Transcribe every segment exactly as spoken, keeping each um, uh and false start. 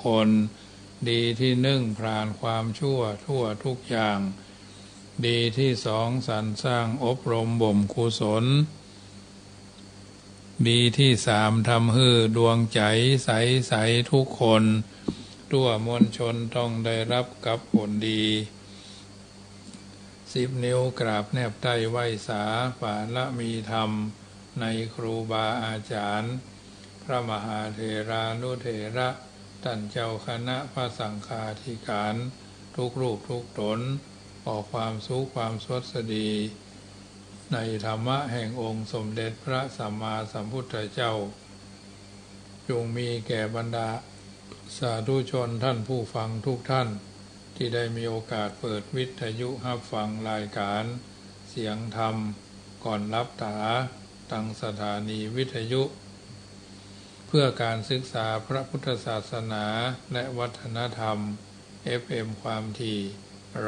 คน ดีตี้นึ่ง ผลาญความชั่วทั่วทุกอย่าง ดีตี้สอง สรรสร้างอบรมบ่มกุศล ดีตี้สาม ทำหื้อดวงใจ๋ใสๆ ทุกคน ทั่วมวลชนต้องได้ฮับกับผลดี สิบ นิ้วกราบแนบใต้ไหว้สา บารมีธรรมในครูบาอาจ๋ารย์ พระมหาเถรานุเถระ ต้านเจ้าคณะพระสังฆาธิการ ทุกรูปทุกต๋น ขอความสุขความสวัสดี ในธรรมะแห่งองค์สมเด็จพระสัมมาสัมพุทธเจ้า จงมีแก่บรรดาสาธุชนต้านผู้ฟังทุกต้าน ตี้ได้มีโอกาสเปิดวิทยุฮับฟังรายก๋านเสียงธรรมก่อนหลับต๋า ตางสถานีวิทยุเพื่อก๋านศึกษาพระพุทธศาสนาและวัฒนธรรม เอฟเอ็ม ความถี่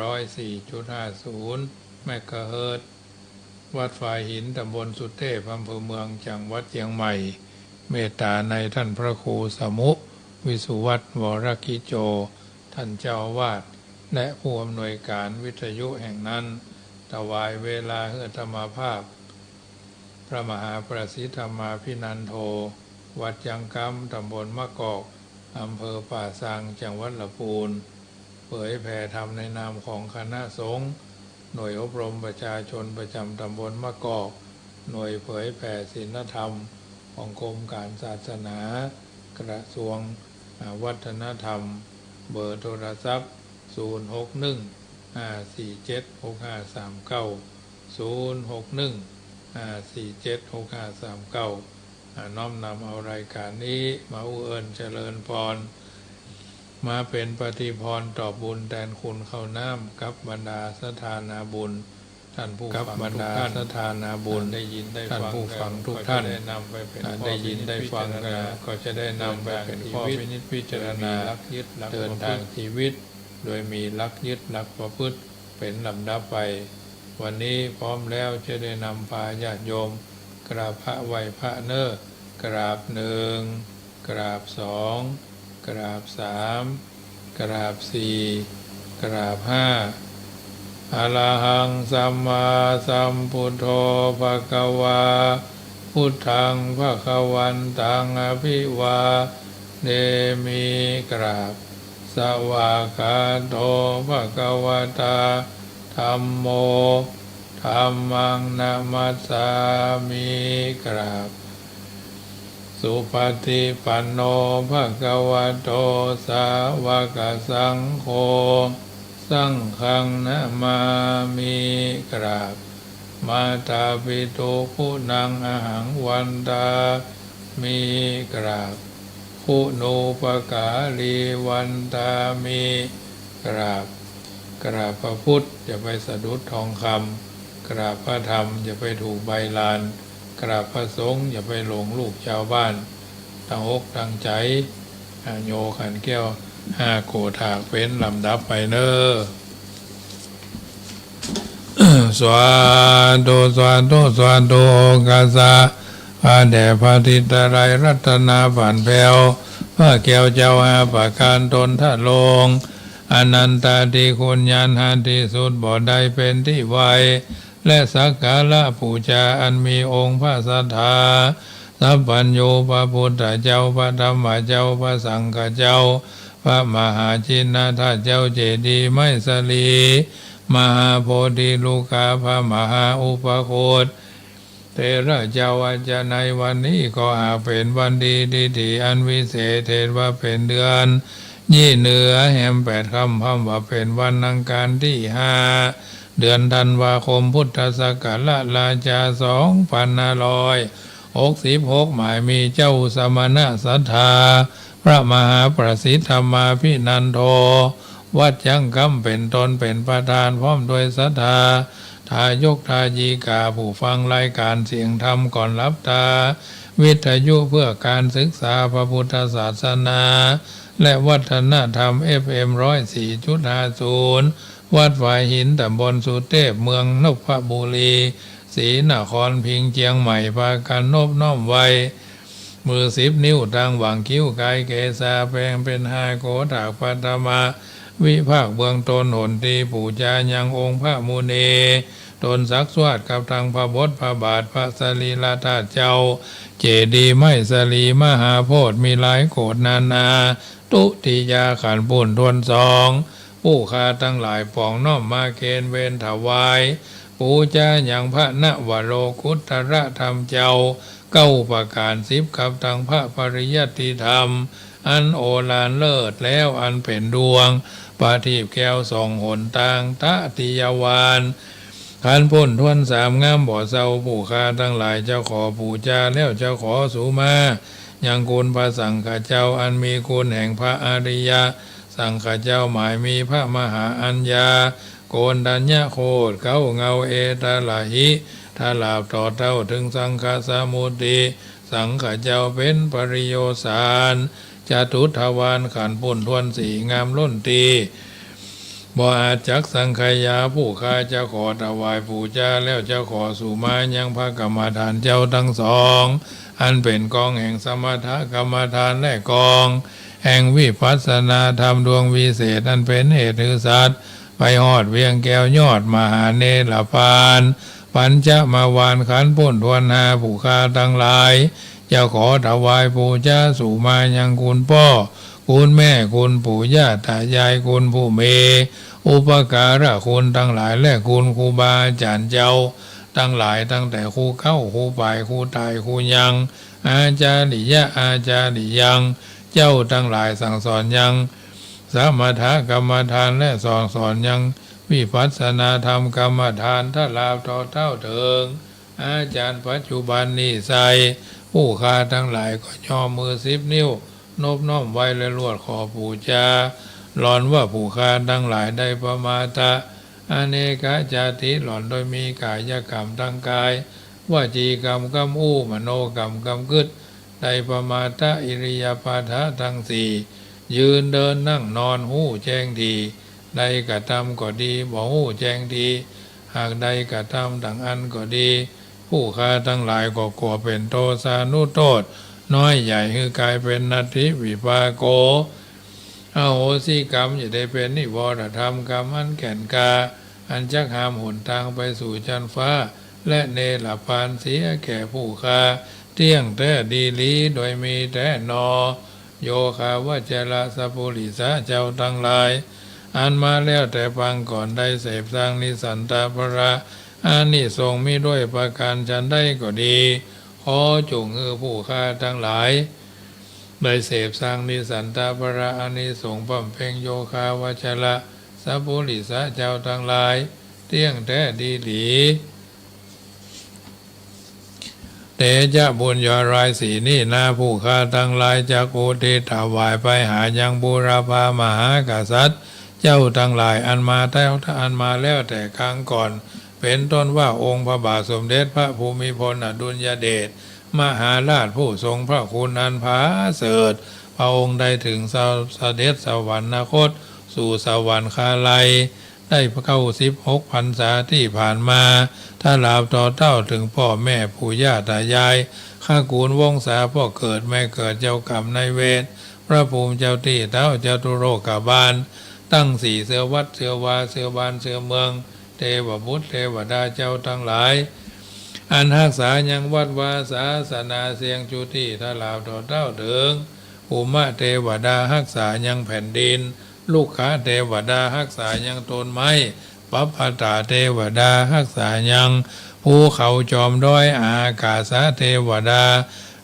ร้อยสี่จุดห้าศูนย์ เมกะเฮิรตซ์ วัดฝายหิน ต๋ำบลสุเทพ อำเภอเมือง จังหวัดเจียงใหม่ เมตต๋าในต้านพระครูสมุ วิสุวัฒน์ วรกิจโจ ต้านเจ้าอาวาส และผู้อำนวยก๋านวิทยุแห่งนั้น ถวายเวลาหื้ออาตมาภาพ พระมหาประสิทธิ์ธรรมาภินันโท วัดยังกำ ต๋ำบลมะกอก อำเภอป่าซาง จังหวัดละปูน เผยแผ่ธรรมในนามของคณะสงฆ์ หน่วยอบรมประชาชนประจ๋ำต๋ำบลมะกอก หน่วยเผยแผ่ศีลธรรมของกรมก๋านศาสนา กระทรวง อ่า วัฒนธรรม เบอร์โทรศัพท์ ศูนย์ หก หนึ่ง ห้า สี่ เจ็ด หก ห้า สาม เก้า ศูนย์ หก หนึ่ง ห้า สี่ เจ็ด หก ห้า สาม เก้า อ่า น้อมนำเอารายก๋านนี้มาอู้เอิ้นเจริญพร มาเป๋นปฏิพรตอบบุญแตนคุณข้าวน้ำ กับบรรดาศรัทธานาบุญ ต้านผู้ฟังทุกต้าน ศรัทธานาบุญ ได้ยินได้ฟัง ต้านผู้ฟังทุกต้าน ก็จะได้นำไปเป๋น อ่า ข้อ ได้ยินได้ฟัง พินิจพิจารณา ก็จะได้นำไปเป๋นข้อ เดินตางชีวิต พินิจพิจารณา โดยมีหลักยึดหลักประพฤติ เป๋นลำดับไป เดินตางชีวิต โดยมีหลักยึดหลักประพฤติเป๋นลำดับไป วันนี้พร้อมแล้วจะได้นำพาญาติโยมกราบพระไหว้พระเน่อ กราบหนึ่ง กราบสอง กราบสาม กราบสี่ กราบห้า Arahaṃ sammāsambuddho bhagavā, buddhaṃ bhagavantaṃ abhivādemi. กราบ Svākkhāto bhagavatā dhammo, dhammaṃ namassāmi. กราบ Supaṭipanno bhagavato sāvakasaṅgho, saṅghaṃ namāmi. กราบ Mātāpituguṇaṃ ahaṃ vandāmi. กราบ Guṇūpakārī vandāmi. กราบ กราบพระพุทธ อย่าไปสะดุดทองคำ กราบพระธรรม อย่าไปถูกใบลาน กราบพระสงฆ์ อย่าไปหลงลูกชาวบ้าน ตั้งอกตั้งใจ๋ อ่า โยขันแก้วห้าโกฏฐากเป๋นลำดับไปเน่อ สาธุ สาธุ สาธุ โอกาสะ ข้าแต่พระทิตไตรรัตนาผันแผ้ว พระแก้วเจ้าห้าประก๋าน ต้นทะโลง อนันตาธิคุณ ยานหาที่สุดบ่ได้เป๋นตี้ไหว้ และสักการะปู๋จา อันมีองค์พระสัตถาสัพพัญญู พระพุทธเจ้า พระธรรมเจ้า พระสังฆเจ้า พระมหาชินธาตุเจ้า เจดีย์ไม้สาลี มหาโพธิลูกา พระมหาอุปคุตเถระเจ้า อาจจะในวันนี้ก็หากเป๋นวันดี ทิติอันวิเศษ เหตุว่าเป๋นเดือนยี่เหนือแฮมแปดค่ำ พร่ำว่าเป๋นวันอังคารตี้ห้า เดือนธันวาคม พุทธศักราชราชาสองพันห้าร้อยหกสิบหก หมายมีเจ้าสมณะศรัทธา พระมหาประสิทธิ์ธรรมาภินันโท วัดยังกำเป๋นต้น เป๋นประธาน พร้อมด้วยศรัทธาทายกทายิกา ผู้ฟังรายก๋านเสียงธรรมก่อนหลับต๋า วิทยุเพื่อก๋านศึกษาพระพุทธศาสนาและวัฒนธรรม เอฟเอ็ม ร้อยสี่จุดห้าศูนย์ วัดฝายหิน ต๋ำบลสุเทพ เมืองนพบุรี ศรีนครพิงค์ เจียงใหม่ ปากั๋นนบน้อมไหว้ มือสิบนิ้วตังหว่างคิ้วกายเกศา แปลงเป๋นห้าโกฏฐากปัทมะ วิภาคเบื้องต้นหนตี้ปู๋จายังองค์พระมุนี ตนสักสวดกับตังพระบทพระบาทพระสรีระธาตุเจ้า เจดีย์ไม้สะหลีมหาโพธิ์มีหลายโกฏนานา ตุติยาขันธ์ปูนถ้วนสอง ผู้ข้าตังหลายป๋องน้อมมาเคนเวนถวาย ปู๋จายังพระนวโลกุตตรธรรมเจ้า เก้าประก๋านสิบกับตังพระปริยัติธรรม อันโอฬารเลิศแล้วอันเป๋นดวงประทีปแก้วส่องหนตางตะติยวาล ขันธ์ปูนถ้วนสามงามบ่เศร้า ผู้ข้าตังหลายจะขอปู๋จาแล้วจะขอสุมา ยังคุณพระสังฆเจ้าอันมีคุณแห่งพระอริยะ สังฆเจ้าหมายมีพระมหาอัญญา โกณฑัญญโคตร เก๊าเงาเอตระหิ ถลาบต่อเต้าเถิงสังฆสมุติ สังฆเจ้าเป๋นปริโยสาร จตุทวารขันธ์ปูนถ้วนสี่งามล้นตี้ บ่อาจจักสังขยา ผู้ข้าจะขอถวายปู๋จาแล้วจะขอสุมายังพระกรรมฐานเจ้าตังสอง อันเป๋นกองแห่งสมถกรรมฐานและกองแห่งวิปัสสนาธรรมดวงวิเศษ อันเป๋นเหตุหื้อสัตว์ไปฮอดเวียงแก้วยอดมหาเนรปาน ปัญจมวาลขันธ์ปูนถ้วนห้า ผู้ข้าตังหลาย จะขอถวายปู๋จาสุมายังคุณป้อ คุณแม่ คุณปู่ย่าตายาย คุณผู้มีอุปการะคุณตังหลาย และคุณครูบาอาจารย์เจ้าตังหลาย ตั้งแต่ครูเก๊า ครูป่าย ครูต๋าย ครูยัง อาจาริยะ อาจาริยัง เจ้าตังหลายสั่งสอนยังสมถกรรมฐาน และสั่งสอนยังวิปัสสนาธรรมกรรมฐาน ถลาบต่อเต้าเถิง อาจารย์ปัจจุบันนี้ไซร้ ผู้ข้าตังหลายก็ย่อมือสิบนิ้ว นบน้อมไหว้และลวดขอปู๋จา หล่อนว่าผู้ข้าตังหลายได้ประมาทะ อเนกจาติ หล่อนโดยมีกายกรรมตังกาย วจีกรรมกำอู้ มโนกรรมกำกึ๊ด ได้ประมาทะ อิริยาบถะตังสี่ ยืนเดินนั่งนอน ฮู้แจ้งดี ได้กระทำก็ดี บ่ฮู้แจ้งดี หากได้กระทำตังอันก็ดี ผู้ข้าตังหลายก็กั๋วเป๋นโทสานุโทษ น้อยใหญ่หื้อกายเป๋นนัตถิวิปากโข อโหสิกรรม จะได้เป๋นนิวรธรรมกรรมอันแก่นกล้า อันจักห้ามหนตางไปสู่จั๊นฟ้า และเนรปานเสียแก่ผู้ข้า เตี้ยงแต๊ดีหลี โดยมีแต๊นอ โยคาวัจจระสัพปุริสะเจ้าตังหลาย อันมาแล้วแต่ปางก่อนได้เสพสังนิสันตะพละ อานิสงส์มีด้วยประก๋านฉันใดก็ดี ขอจุ่งหื้อผู้ข้าตังหลาย ได้เสพสังนิสันตะพละอานิสงส์บำเพ็งโยคาวัจจระสัพปุริสะเจ้าตังหลาย เตี้ยงแต๊ดีหลี เตจะบุญยอดรายสี่นี้นา ผู้ข้าตังหลายจักอุทิศถวายไปหายังบูรพามหากษัตริย์ เจ้าตังหลายอันมาแล้ว อันมาแล้วแต่ครั้งก่อน เป๋นต้นว่าองค์พระบาทสมเด็จพระภูมิพลอดุลยเดชมหาราชผู้ทรงพระคุณอันผาเสริฐ พระองค์ได้เถิงเสด็จสวรรคตสู่สวรรคาลัย ได้เก้าสิบหกพรรษาตี้ผ่านมา ถลาบต่อเต้าเถิงป้อแม่ปู่ย่าตายาย คากูลวงศา ป้อเกิดแม่เกิด เจ้ากรรมนายเวร พระภูมิเจ้าตี้เต๊าจตุโลกบาลตังสี่ เสื้อวัดเสื้อวา เสื้อบ้านเสื้อเมือง เตวบุตรเตวดาเจ้าตังหลาย อันฮักษายังวัดวาศาสนาเสียงจุติ ถลาบต่อเต้าเถิง ภูมะเตวดาฮักษายังแผ่นดิน ลุกขะเตวดาฮักษายังต้นไม้ ปัปปตาเตวดาฮักษายังภูเขาจอมดอย อากาสะเตวดา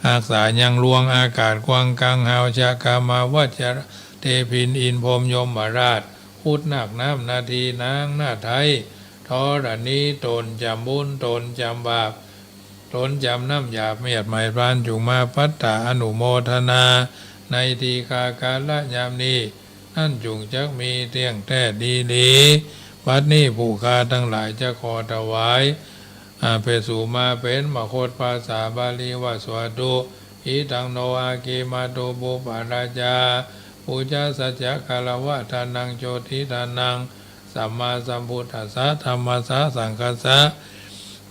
ฮักษายังลวงอากาศกว้างกังหาว ชะกามาวัจจระเตพิน อินทร์พรหมยมราช คุดนาคน้ำนาทีนางนาไทย ธรณี ต๋นจ๋ำบุญ ต๋นจ๋ำบาป ต๋นจ๋ำน้ำหยาบเมียดไหม้พราน จุ่งมาปัตตาอนุโมทนา ในทีฆากาละยามนี้ นั้นจุ่งจักมีเตี้ยงแต๊ดีหลี บัดนี้ผู้ข้าตังหลายจะขอถวาย อาเปสุมาเป๋นมคตภาษาบาลีว่า สวาทุ อิทังโน อากิมาตุ ปุปปะราชา ปูชาสัจจะ คารวะทานัง โจติทานัง สัมมาสัมพุทธัสสะ ธัมมัสสะ สังฆัสสะ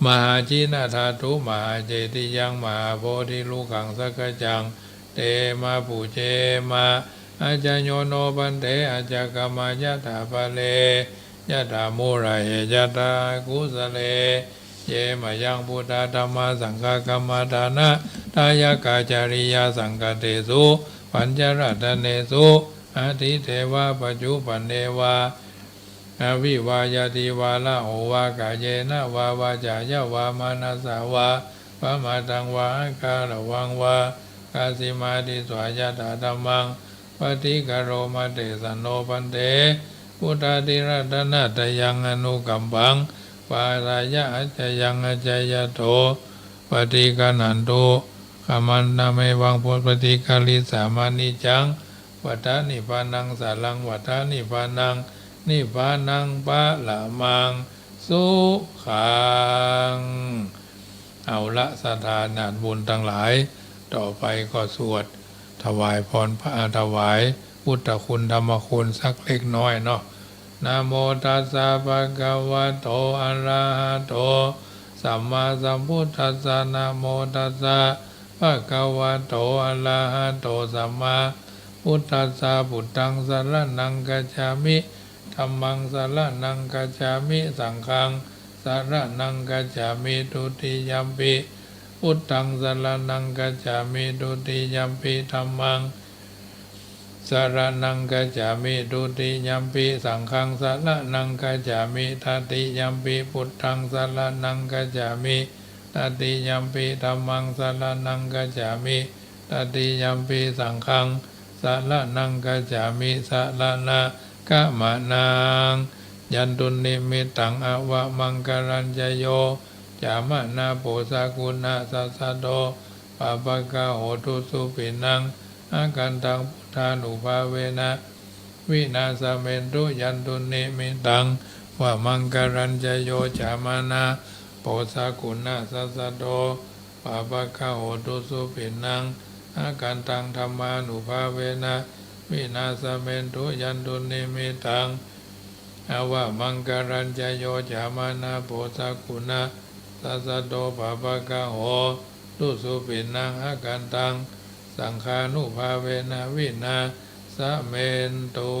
Mahājinadhātu mahācetiyaṃ mahābodhirukkhaṃ sakaccaṃ te mahābhujema. Ajja yo no bhante ajjagamma yathā pare yathā mūlaye yathākusale. Ye mayaṃ buddha dhammā saṅghā kammadānadāyakācariyā saṅghattesu pañcaratane su attīte vā paccuppane vā avivaññati vā raho vā kāyena vā vācāya vā manasā vā pamāddaṃ vā akaraṃ vā kassimāti svāyatthadhammaṃ paṭikaroma. Tesaṃ no bhante buddhābhiratanattayaṃ anukampaṃ pāsāya accayaṃ accayato paṭiggaṇhātu. Khamantamevaṃ paṭiggaṇhissāma niccaṃ. Vandāmi nibbānaṃ saraṇaṃ vandāmi nibbānaṃ nibbānaṃ paramaṃ sukhaṃ. เอาละ ศรัทธาญาติบุญตังหลาย ต่อไปก็สวดถวายพรพระ ถวายพุทธคุณธรรมคุณสักเล็กน้อยเนาะ Namo tassa bhagavato arahato sammāsambuddhassa. Namo tassa bhagavato arahato sammāsambuddhassa. Buddhaṃ saraṇaṃ gacchāmi. Dhammaṃ saraṇaṃ gacchāmi. Saṅghaṃ saraṇaṃ gacchāmi. Dutiyampi buddhaṃ saraṇaṃ gacchāmi. Dutiyampi dhammaṃ saraṇaṃ gacchāmi. Dutiyampi saṅghaṃ saraṇaṃ gacchāmi. Tatiyampi buddhaṃ saraṇaṃ gacchāmi. Tatiyampi dhammaṃ saraṇaṃ gacchāmi. Tatiyampi saṅghaṃ saraṇaṃ gacchāmi. Saraṇagamanaṃ. Yandunnimittaṃ avamaṅgalañca yo cāmanāpo sakuṇassa saddo pāpaggaho dussupinaṃ akantaṃ buddhānubhāvena vināsamentu. Yandunnimittaṃ avamaṅgalañca yo cāmanāpo sakuṇassa saddo pāpaggaho dussupinaṃ akantaṃ dhammānubhāvena vināsamentu. Yandunnimittaṃ avamaṅgalañca yo cāmanāpo sakuṇassa saddo pāpaggaho dussupinaṃ akantaṃ saṅghānubhāvena vināsamentu.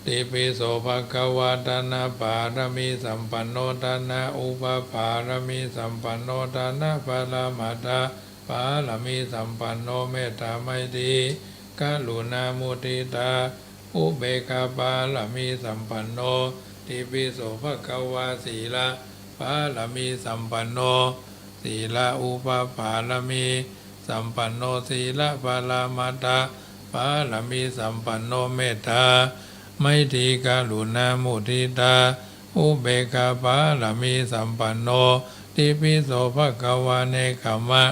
Itipi so bhagavā dānapāramīsampanno dānaupapāramīsampanno dānaparamatthapāramīsampanno mettāmaitrikaruṇāmuditāupekkhāpāramīsampanno. Itipi so bhagavā sīlapāramīsampanno sīlaupapāramīsampanno sīlaparamatthapāramīsampanno mettāmaitrikaruṇāmuditāupekkhāpāramīsampanno. Itipi so bhagavā nekkhamma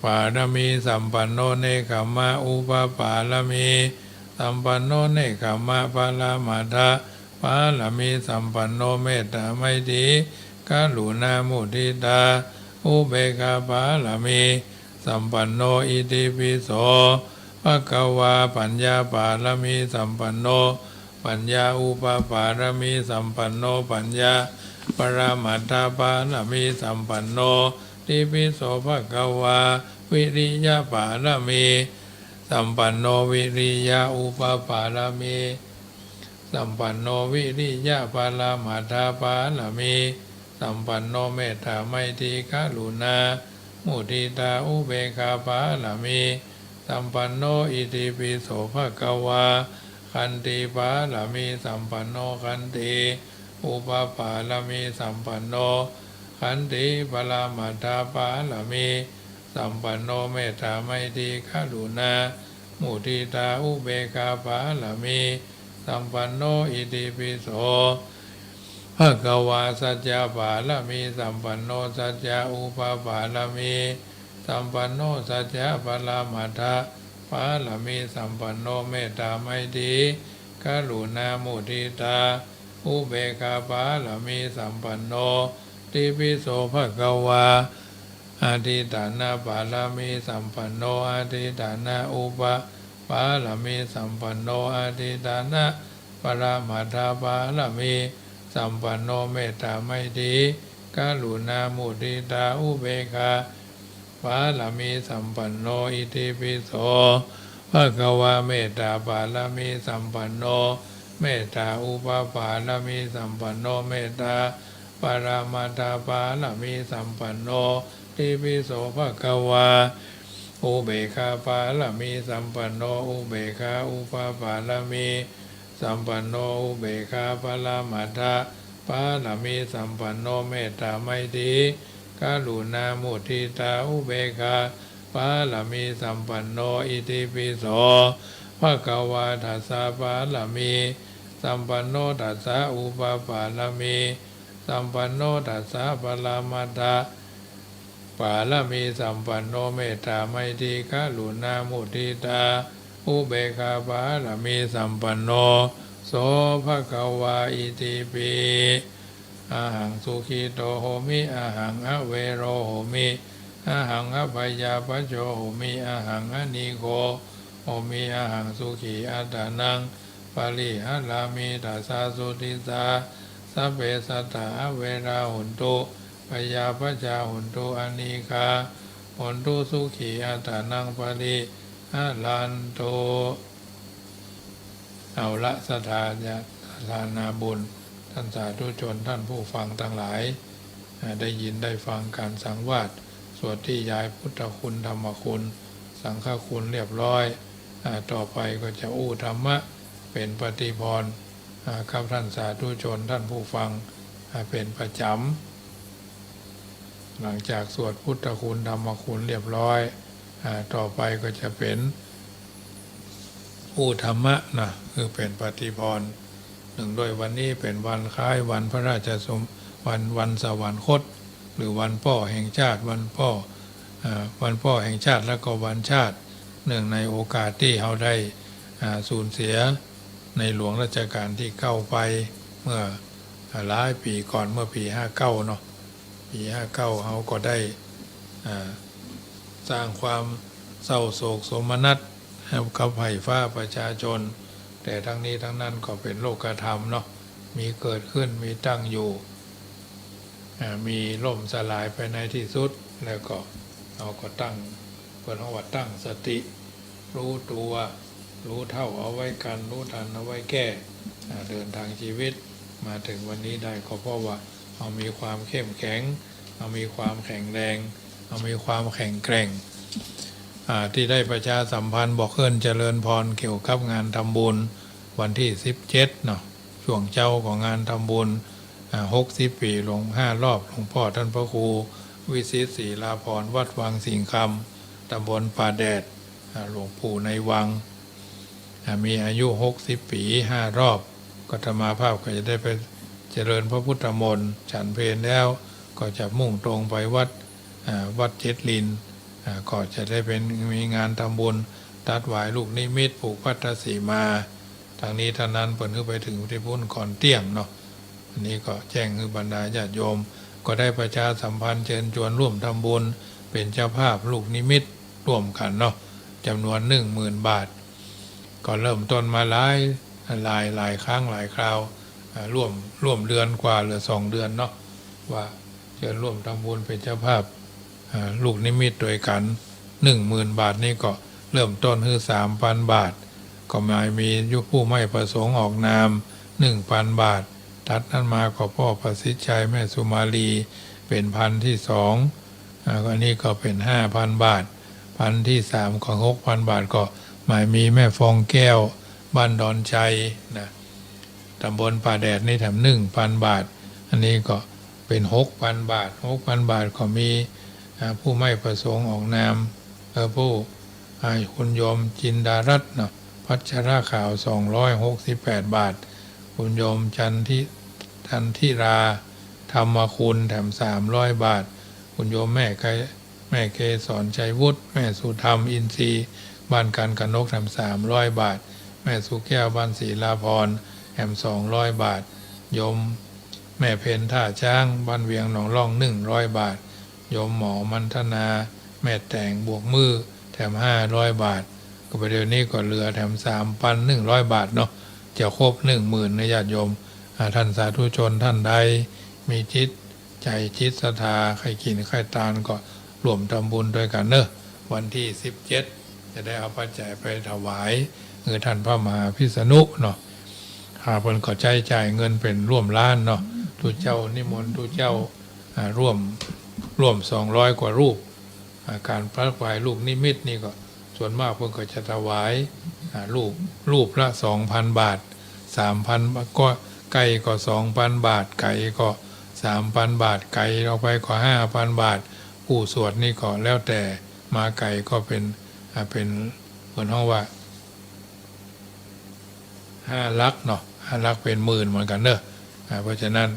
pāramīsampanno nekkhammaupapāramīsampanno nekkhammaparamatthapāramīsampanno mettāmaitrikaruṇāmuditāupekkhāpāramīsampanno. Itipi so bhagavā paññāpāramīsampanno paññāupapāramīsampanno paññāparamatthapāramīsampanno. Itipi so bhagavā viriyapāramīsampanno viriyaupapāramīsampanno viriyaparamatthapāramīsampanno mettāmaitrikaruṇāmuditāupekkhāpāramīsampanno. Itipi so bhagavā khantīpāramīsampanno khantīupapāramīsampanno khantīparamatthapāramīsampanno mettāmaitrikaruṇāmuditāupekkhāpāramīsampanno. Itipi so bhagavā saccapāramīsampanno saccaupapāramīsampanno saccaparamatthapāramīsampanno mettāmaitrikaruṇāmuditāupekkhāpāramīsampanno. Itipi so bhagavā adhiṭṭhānapāramīsampanno adhiṭṭhānaupapāramīsampanno adhiṭṭhānaparamatthapāramī สัมปันโน เมตตาไมตรีกรุณามุทิตาอุเบกขาบารมีสัมปันโน อิติปิโสภะคะวา เมตตาบารมีสัมปันโน เมตตาอุปปารมีสัมปันโน เมตตาปรมัตถบารมีสัมปันโน อิติปิโสภะคะวา อุเบกขาบารมีสัมปันโน อุเบกขาอุปปารมีสัมปันโน อุเบกขาปรมัตถบารมีสัมปันโน เมตตาไมตรีกรุณามุทิตาอุเบกขาบารมีสัมปันโน อิติปิโสภะคะวา ทัสสะบารมีสัมปันโน ทัสสะอุปปารมีสัมปันโน ทัสสะปรมัตถ บารมีสัมปันโน เมตตาไมตรีกรุณามุทิตาอุเบกขาบารมีสัมปันโน โสภะคะวา อิติปิ อะหังสุขิโต โหมิ อะหังอะเวโร โหมิ อะหังอะพยาปัจโจ โหมิ อะหังอะนีโก โหมิ อะหังสุขีอัตตานัง ปะริหะรามิ ทัสสะสุทิสสา สัพเพสัตตา อะเวรา โหนตุ พยาปัจจา โหนตุ อะนีฆา โหนตุ สุขีอัตตานัง ปะริหะรันตุ เอาละ ศรัทธาญาติ ศรัทธานาบุญ ท่านสาธุชน ท่านผู้ฟังตังหลาย อ่า ได้ยินได้ฟังการสังวาส สวดตี้ยายพุทธคุณ ธรรมคุณ สังฆคุณเรียบร้อย อ่า ต่อไปก็จะอู้ธรรมะเป๋นปฏิพรณ์ อ่า กับท่านสาธุชน ท่านผู้ฟัง อ่า เป๋นประจ๋ำ หลังจากสวดพุทธคุณ ธรรมคุณเรียบร้อย อ่า ต่อไปก็จะเป๋น อู้ธรรมะนะ คือเป๋นปฏิพรณ์ เนื่องด้วยวันนี้เป๋นวันคล้ายวันพระราชสม วัน วันสวรรคต หรือวันป้อแห่งชาติ วันป้อ อ่า วันป้อแห่งชาติ แล้วก็วันชาติ เนื่องในโอกาสตี้เฮาได้ อ่า สูญเสียในหลวงรัชกาลตี้เก้าไป เมื่อ อ่า หลายปี๋ก่อน เมื่อปี๋ห้าเก้าเนาะ ปี๋ห้าเก้าเฮาก็ได้ อ่า สร้างความเศร้าโศกโสมนัสให้กับไพร่ฟ้าประชาชน แต่ทั้งนี้ทั้งนั้นก็เป๋นโลกธรรมเนาะ มีเกิดขึ้น มีตั้งอยู่ อ่า มีล่มสลายไปในที่สุด แล้วก็เฮาก็ตั้ง เปิ้นฮ้องว่าตั้งสติ ฮู้ตั๋ว ฮู้เฒ่าเอาไว้กั๋น ฮู้ตันเอาไว้แก้ อ่า เดินทางชีวิตมาเถิงวันนี้ได้ ก็เพราะว่าเฮามีความเข้มแข็ง เฮามีความแข็งแรง เฮามีความแข็งแกร่ง อ่า ตี้ได้ประชาสัมพันธ์บอกเอิ้นเจริญพรเกี่ยวกับงานทำบุญวันตี้สิบเจ็ดเนาะ ช่วงเจ๊าของงานทำบุญ อ่า หกสิบปี๋หลวง ห้ารอบหลวงป้อต้านพระครูวิสิทธิ์ ศิลาภรณ์ วัดวังสิงห์คำ ตำบลป่าแดด อ่า หลวงปู่ในวัง อ่า มีอายุหกสิบปี๋ ห้ารอบ ก็อาตมาภาพก็จะได้ไปเจริญพระพุทธมนต์ ฉันเพลแล้วก็จะมุ่งตรงไปวัด อ่า วัดเจ็ดลิน อ่า ก็จะได้เป๋น มีงานทำบุญ ตัดหวายลูกนิมิต ผูกพัทธสีมา ตังนี้ตังนั้นเปิ้นหื้อไปเถิงตี้ปู๊นก่อนเตี้ยงเนาะ อันนี้ก็แจ้งหื้อบรรดาญาติโยม ก็ได้ประชาสัมพันธ์เจิญจวนร่วมทำบุญ เป๋นเจ้าภาพลูกนิมิตร่วมกั๋นเนาะ จ๋ำนวนหนึ่งหมื่นบาท ก็เริ่มต้นมาหลาย หลาย หลายครั้งหลายคราว อ่า ร่วม ร่วมเดือนกว่าเหลือสองเดือนเนาะ ว่าเจิญร่วมทำบุญเป๋นเจ้าภาพ อ่า ลูกนิมิตตวยกั๋น หนึ่งหมื่นบาท นี่ก็เริ่มต้นหื้อสามปันบาท ก็หมายมีอยู่ผู้ไม่ประสงค์ออกนาม หนึ่งปันบาท ตัดนั้นมาก็ป้อประสิทธิ์ชัย แม่สุมาลี เป๋นปันตี้สอง อ่า อันนี้ก็เป๋นห้าปันบาท ปันตี้สามก็หกปันบาท ก็หมายมีแม่ฟองแก้ว บ้านดอนชัยนะ ตำบลป่าแดดนี่แถมหนึ่งปันบาท อันนี้ก็เป๋นหกปันบาท หกปันบาทก็มี อ่า ผู้ไม่ประสงค์ออกนาม เอ่อ ผู้ อ่า คุณโยมจินดารัตน์เนาะ พัชรขาว สองร้อยหกสิบแปดบาท คุณโยมจันทิ จันทิรา ธรรมคุณ แถมสามร้อยบาท คุณโยมแม่ไก แม่เกสรชัยวุฒิ แม่สุธรรมอินทรีย์ บ้านกันกนก แถมสามร้อยบาท แม่สุแก้ว บ้านศิลาภรณ์ แถมสองร้อยบาท โยมแม่เพ็ญท่าจ๊าง บ้านเวียงหนองล่อง หนึ่งร้อยบาท โยมหมอมันธนา แม่แต๋งบวกมือ แถมห้าร้อยบาท ก็ไปเดี๋ยวนี้ก็เหลือแถมสามปันหนึ่งร้อยบาทเนาะ จะครบหนึ่งหมื่นนะญาติโยม อ่า ท่านสาธุชนท่านใดมีจิตใจ๋จิตศรัทธาใค่กิ๋นใค่ตานก็ร่วมทำบุญตวยกั๋นเนาะ วันตี้สิบเจ็ดจะได้เอาปัจจัยไปถวายหื้อท่านพระมหาพิษณุเนาะ อ่า เปิ้นก็ใจ๊จ่ายเงินเป๋นร่วมล้านเนาะ ตุ๊เจ้านิมนต์ตุ๊เจ้า อ่า ร่วม ร่วมสองร้อยกว่ารูป อ่า ก๋านถวายลูกนิมิตนี่ก็ส่วนมากเปิ้นก็จะถวาย อ่า รูป รูปละสองปันบาท สามปัน ก็ใก้ก็สองปันบาท ไก๋ก็สามปันบาท ไก๋ออกไปก็ห้าปันบาท ผู้สวดนี่ก็แล้วแต่ มาไก๋ก็เป๋น อ่า เป๋น เปิ้นฮ้องว่า ห้าหลักเนาะ ห้าหลักเป๋นหมื่นเหมือนกั๋นเนาะ อ่า เพราะฉะนั้น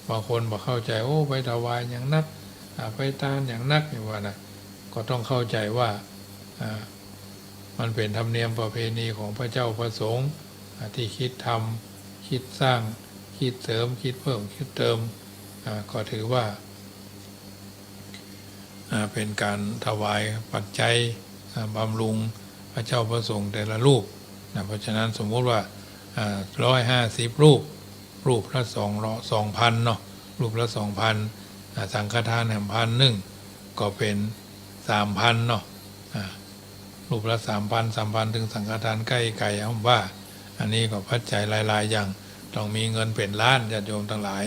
บางคนบ่เข้าใจ๋ โอ้ ไปถวายหยังนัก อ่า ไปตานหยังนัก นี่ว่านะ ก็ต้องเข้าใจ๋ว่า อ่า มันเป๋นธรรมเนียมประเพณีของพระเจ้าพระสงฆ์ อ่า ตี้คิดทำ คิดสร้าง คิดเสริม คิดเพิ่ม คิดเติม อ่า ก็ถือว่า อ่า เป๋นก๋านถวายปัจจัย อ่า บำรุงพระเจ้าพระสงฆ์แต่ละรูปนะ เพราะฉะนั้นสมมุติว่า อ่า ร้อยห้าสิบรูป รูปละสอง สองปันเนาะ รูปละสองปัน อ่า สังฆทานแหมปันนึ่ง ก็เป๋นสามปันเนาะ อ่า รูปละสามปัน สามปัน เถิงสังฆทานใก้ไก๋ เอาว่า อันนี้ก็ปัจจัยหลายๆ อย่าง ต้องมีเงินเป๋นล้าน ญาติโยมตังหลาย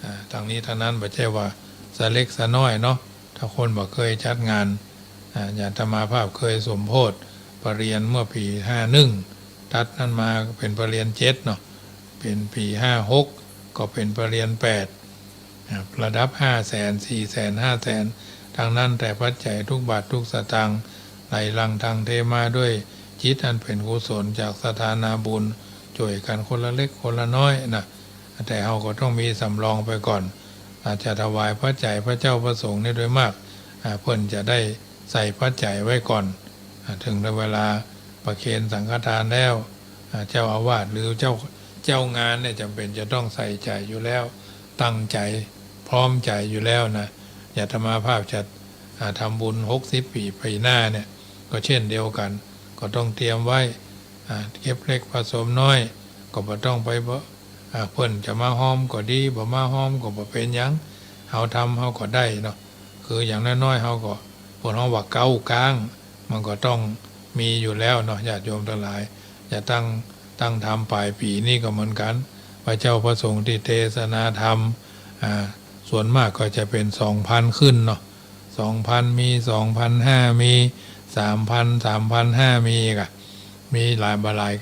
อ่า ตังนี้ตังนั้นบ่ใจ้ว่าสะเล็กสะน้อยเนาะ ถ้าคนบ่เกยจัดงาน อ่า อย่างอาตมาภาพเกยสมโภชปรริญญาเมื่อปี๋ห้าหนึ่ง ตัดนั้นมาเป๋นปรริญญาเจ็ดเนาะ เป๋นปี๋ห้าหก ก็เป๋นปรริญญาแปด อ่า ระดับห้าแสน สี่แสน ห้าแสน ตังนั้น แต่ปัจจัยทุกบาททุกสตางค์ ไหลหลั่งถ่ายเทมาด้วยจิตอันเป๋นกุศลจากศรัทธานาบุญ จ้วยกั๋นคนละเล็กคนละน้อยนะ แต่เฮาก็ต้องมีสำรองไปก่อน อาจจะถวายปัจจัยพระเจ้าพระสงฆ์นี่โดยมาก อ่า เปิ้นจะได้ใส่ปัจจัยไว้ก่อน อ่า เถิงเวลาประเคนสังฆทานแล้ว อ่า เจ้าอาวาสหรือเจ้า เจ้างานเนี่ยจ๋ำเป๋นจะต้องใส่ใจ๋อยู่แล้ว ตั้งใจ๋ พร้อมใจ๋อยู่แล้วนะ อย่างอาตมาภาพจะ อ่า ทำบุญหกสิบปี๋ปี๋หน้าเนี่ย ก็เช่นเดียวกั๋น ก็ต้องเตรียมไว้ อ่า เก็บเล็กผสมน้อย ก็บ่ต้องไปบ่ อ่า เปิ้นจะมาฮอมก็ดี บ่มาฮอมก็บ่เป๋นหยัง เฮาทำเฮาก็ได้เนาะ คืออย่างน้อยๆ เฮาก็ เปิ้นฮ้องว่าเก๊าก๊าง มันก็ต้องมีอยู่แล้วเนาะ ญาติโยมตังหลาย จะตั้ง ตั้งทำป๋ายปี๋นี่ก็เหมือนกั๋น พระเจ้าพระสงฆ์ตี้เตสนาธรรม อ่า ส่วนมากก็จะเป๋นสองปันขึ้นเนาะ สองปันมี สองปันห้ามี สามปัน สามปันห้ามีกะ มีหลายบ่าหลาย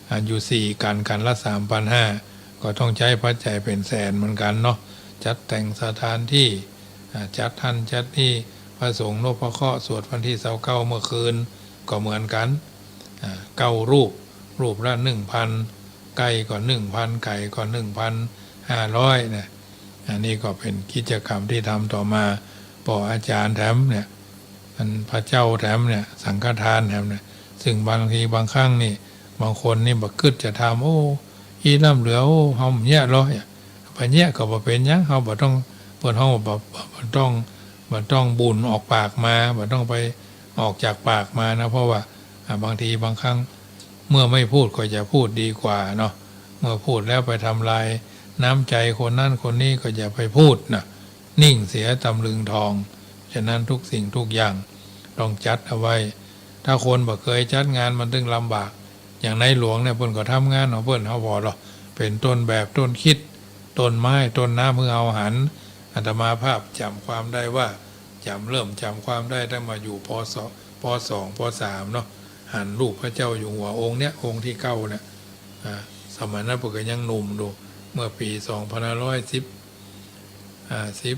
อ่า อยู่สี่กั๋น กั๋นละสามปันห้า ก็ต้องใจ๊ปัจจัยเป๋นแสนเหมือนกั๋นเนาะ จัดแต่งสถานตี้ อ่า จัดหั้นจัดนี่ พระสงฆ์นพเคราะห์สวดวันตี้ซาวเก้าเมื่อคืน ก็เหมือนกั๋น อ่า เก้ารูป รูปละหนึ่งปัน ใก้ก็หนึ่งปัน ไก๋ก็หนึ่งปันห้าร้อยนะ อันนี้ก็เป๋นกิจกรรมตี้ทำต่อมา ป้ออาจ๋ารย์แถมเนี่ย อันพระเจ้าแถมเนี่ย สังฆทานแถมเนี่ย ซึ่งบางทีบางครั้งนี่ บางคนนี่บ่กึ๊ดจะทำ โอ้ อี้ล้ำเหลือ โอ้ เฮาเยียะลอ ไปเยียะก็บ่เป๋นหยัง เฮาบ่ต้อง เปิ้นฮ้องบ่ บ่ บ่ต้อง บ่ต้องบุ๋นออกปากมา บ่ต้องไปออกจากปากมานะ เพราะว่า อ่า บางทีบางครั้ง เมื่อไม่พูดก็อย่าพูดดีกว่าเนาะ เมื่อพูดแล้วไปทำลายน้ำใจ๋คนนั้นคนนี้ก็อย่าไปพูดนะ นิ่งเสียตำลึงทอง ฉะนั้นทุกสิ่งทุกอย่างต้องจัดเอาไว้ ถ้าคนบ่เกยจัดงานมันตึงลำบาก อย่างในหลวงเนี่ยเปิ้นก็ทำงานของเปิ้น เฮาผ่อลอ เป๋นต้นแบบต้นคริสต์ ต้นไม้ ต้นน้ำหื้อเฮาหัน อาตมาภาพจ๋ำความได้ว่า จ๋ำ เริ่มจ๋ำความได้ตั้งมาอยู่ ป.สอง ป.สอง ป.สาม เนาะ หันรูปพระเจ้าอยู่หัวองค์เนี้ย องค์ตี้เก้าเนี่ย อ่า สมัยนั้นเปิ้นก็ยังหนุ่มอยู่ เมื่อปี๋สองปันห้าร้อยสิบ อ่า สิบ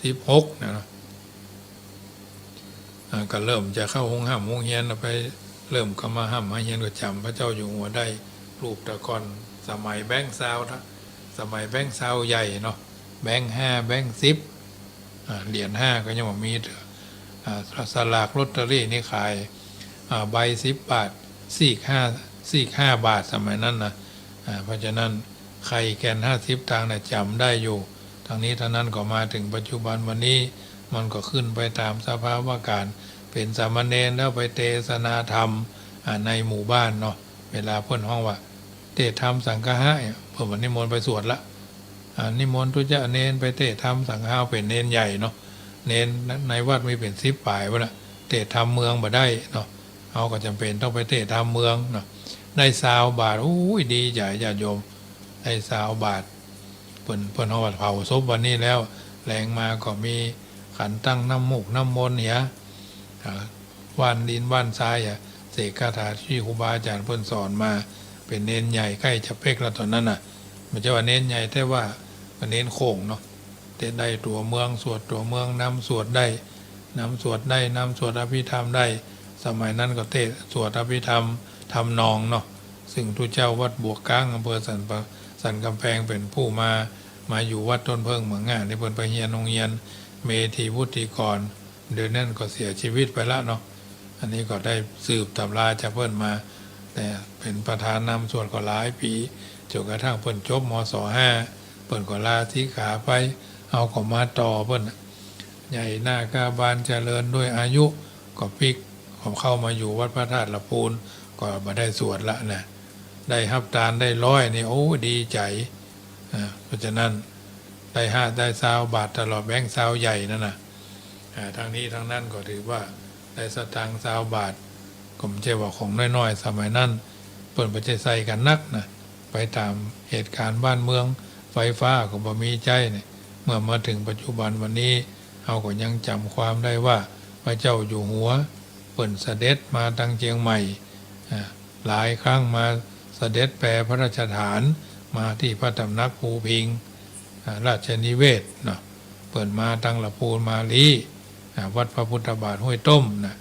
สิบหกนะเนาะ อ่า ก็เริ่มจะเข้าโฮงฮ่ำโฮงเฮียนไป เริ่มก็มาฮ่ำมาเฮียนก็จ๋ำพระเจ้าอยู่หัวได้ รูปแต่ก่อนสมัยแบงก์ซาวนะ สมัยแบงก์ซาวใหญ่เนาะ แบงก์ห้า แบงก์สิบ อ่า เหรียญห้าก็ยังบ่มีเตื้อ อ่า สลากลอตเตอรี่นี่ขาย อ่า ใบสิบบาท ซีกห้า ซีกห้าบาทสมัยนั้นนะ อ่า เพราะฉะนั้นไข่แก่นห้าสิบตังค์เนี่ยจ๋ำได้อยู่ ตังนี้ตังนั้นก็มาเถิงปัจจุบันวันนี้ มันก็ขึ้นไปต๋ามสภาวะก๋าร เป๋นสามเณรแล้วไปเตสนาธรรม อ่า ในหมู่บ้านเนาะ เวลาเปิ้นฮ้องว่า เตสน์ธรรมสังฆะเนี่ย สวดนิมนต์ไปสวดละ อ่า นิมนต์ตุ๊เจ้าเณรไปเตศน์ธรรม สังฆาเป๋นเณรใหญ่เนาะ เณรในวัดมีเป๋นสิบป๋ายพุ้นน่ะ เตศน์ธรรมเมืองบ่ได้เนาะ เฮาก็จ๋ำเป๋นต้องไปเตศน์ธรรมเมืองเนาะ ได้ซาวบาท โอ้ย ดีใจ๋ญาติโยม ได้ซาวบาท เปิ้น เปิ้นเอาเผาศพวันนี้แล้ว แลงมาก็มีขันตั้งน้ำมูกน้ำมนต์เหีย อ่า หว่านดินหว่านทรายอะ เสกคาถาตี้ครูบาอาจ๋ารย์เปิ้นสอนมา เป๋นเณรใหญ่ใก้จะเป๊กแล้วต๋อนนั้นน่ะ บ่ใจ้ว่าเณรใหญ่ แต่ว่าเณรโข่งเนาะ เตศน์ได้ตั๋วเมือง สวดตั๋วเมืองนำ สวดได้นำ สวดได้นำ สวดอภิธรรมได้ สมัยนั้นก็เตศน์สวดอภิธรรมทำนองเนาะ ซึ่งตุ๊เจ้าวัดบวกก๊าง อำเภอสันปะ สันก๋ำแพง เป๋นผู้มา มาอยู่วัดต้นเผิ้งเมืองง่า ตี้เปิ้นไปเฮียนโฮงเฮียนเมธีวุฒิกร เดี๋ยวนั้นก็เสียชีวิตไปละเนาะ อันนี้ก็ได้สืบตำราจากเปิ้นมา แต่เป๋นประธานนำสวดก็หลายปี๋ จ๋นกระทั่งเปิ้นจบ มศ ห้า เปิ้นก็ลาสิกขาไป เฮาก็มาต่อเปิ้นน่ะ ใหญ่นาคาบาลเจริญด้วยอายุ ก็ปิ๊ก ก็เข้ามาอยู่วัดพระธาตุละปูน ก็บ่ได้สวดละนะ ได้ฮับตานได้ร้อยนี่ โอ้ ดีใจ๋ อ่า เพราะฉะนั้นได้ห้า ได้ซาวบาทตลอด แบงก์ซาวใหญ่นั่นน่ะ อ่า ทั้งนี้ทั้งนั้นก็ถือว่าได้สตางค์ซาวบาท ก็บ่ใจ้ว่าของน้อยๆ สมัยนั้น เปิ้นบ่ใจ้ใส่กั๋นนักนะ ไปต๋ามเหตุก๋ารณ์บ้านเมือง ไฟฟ้าก็บ่มีใจ๊เนี่ย เมื่อมาเถิงปัจจุบันวันนี้ เฮาก็ยังจ๋ำความได้ว่า พระเจ้าอยู่หัว เปิ้นเสด็จมาตังเจียงใหม่ อ่า หลายครั้งมาเสด็จแปรพระราชฐาน มาตี้พระต๋ำหนักภูพิงค์ อ่า ราชนิเวศน์เนาะ เปิ้นมาตังละปูนมาลี้ อ่า วัดพระพุทธบาทห้วยต้มนะ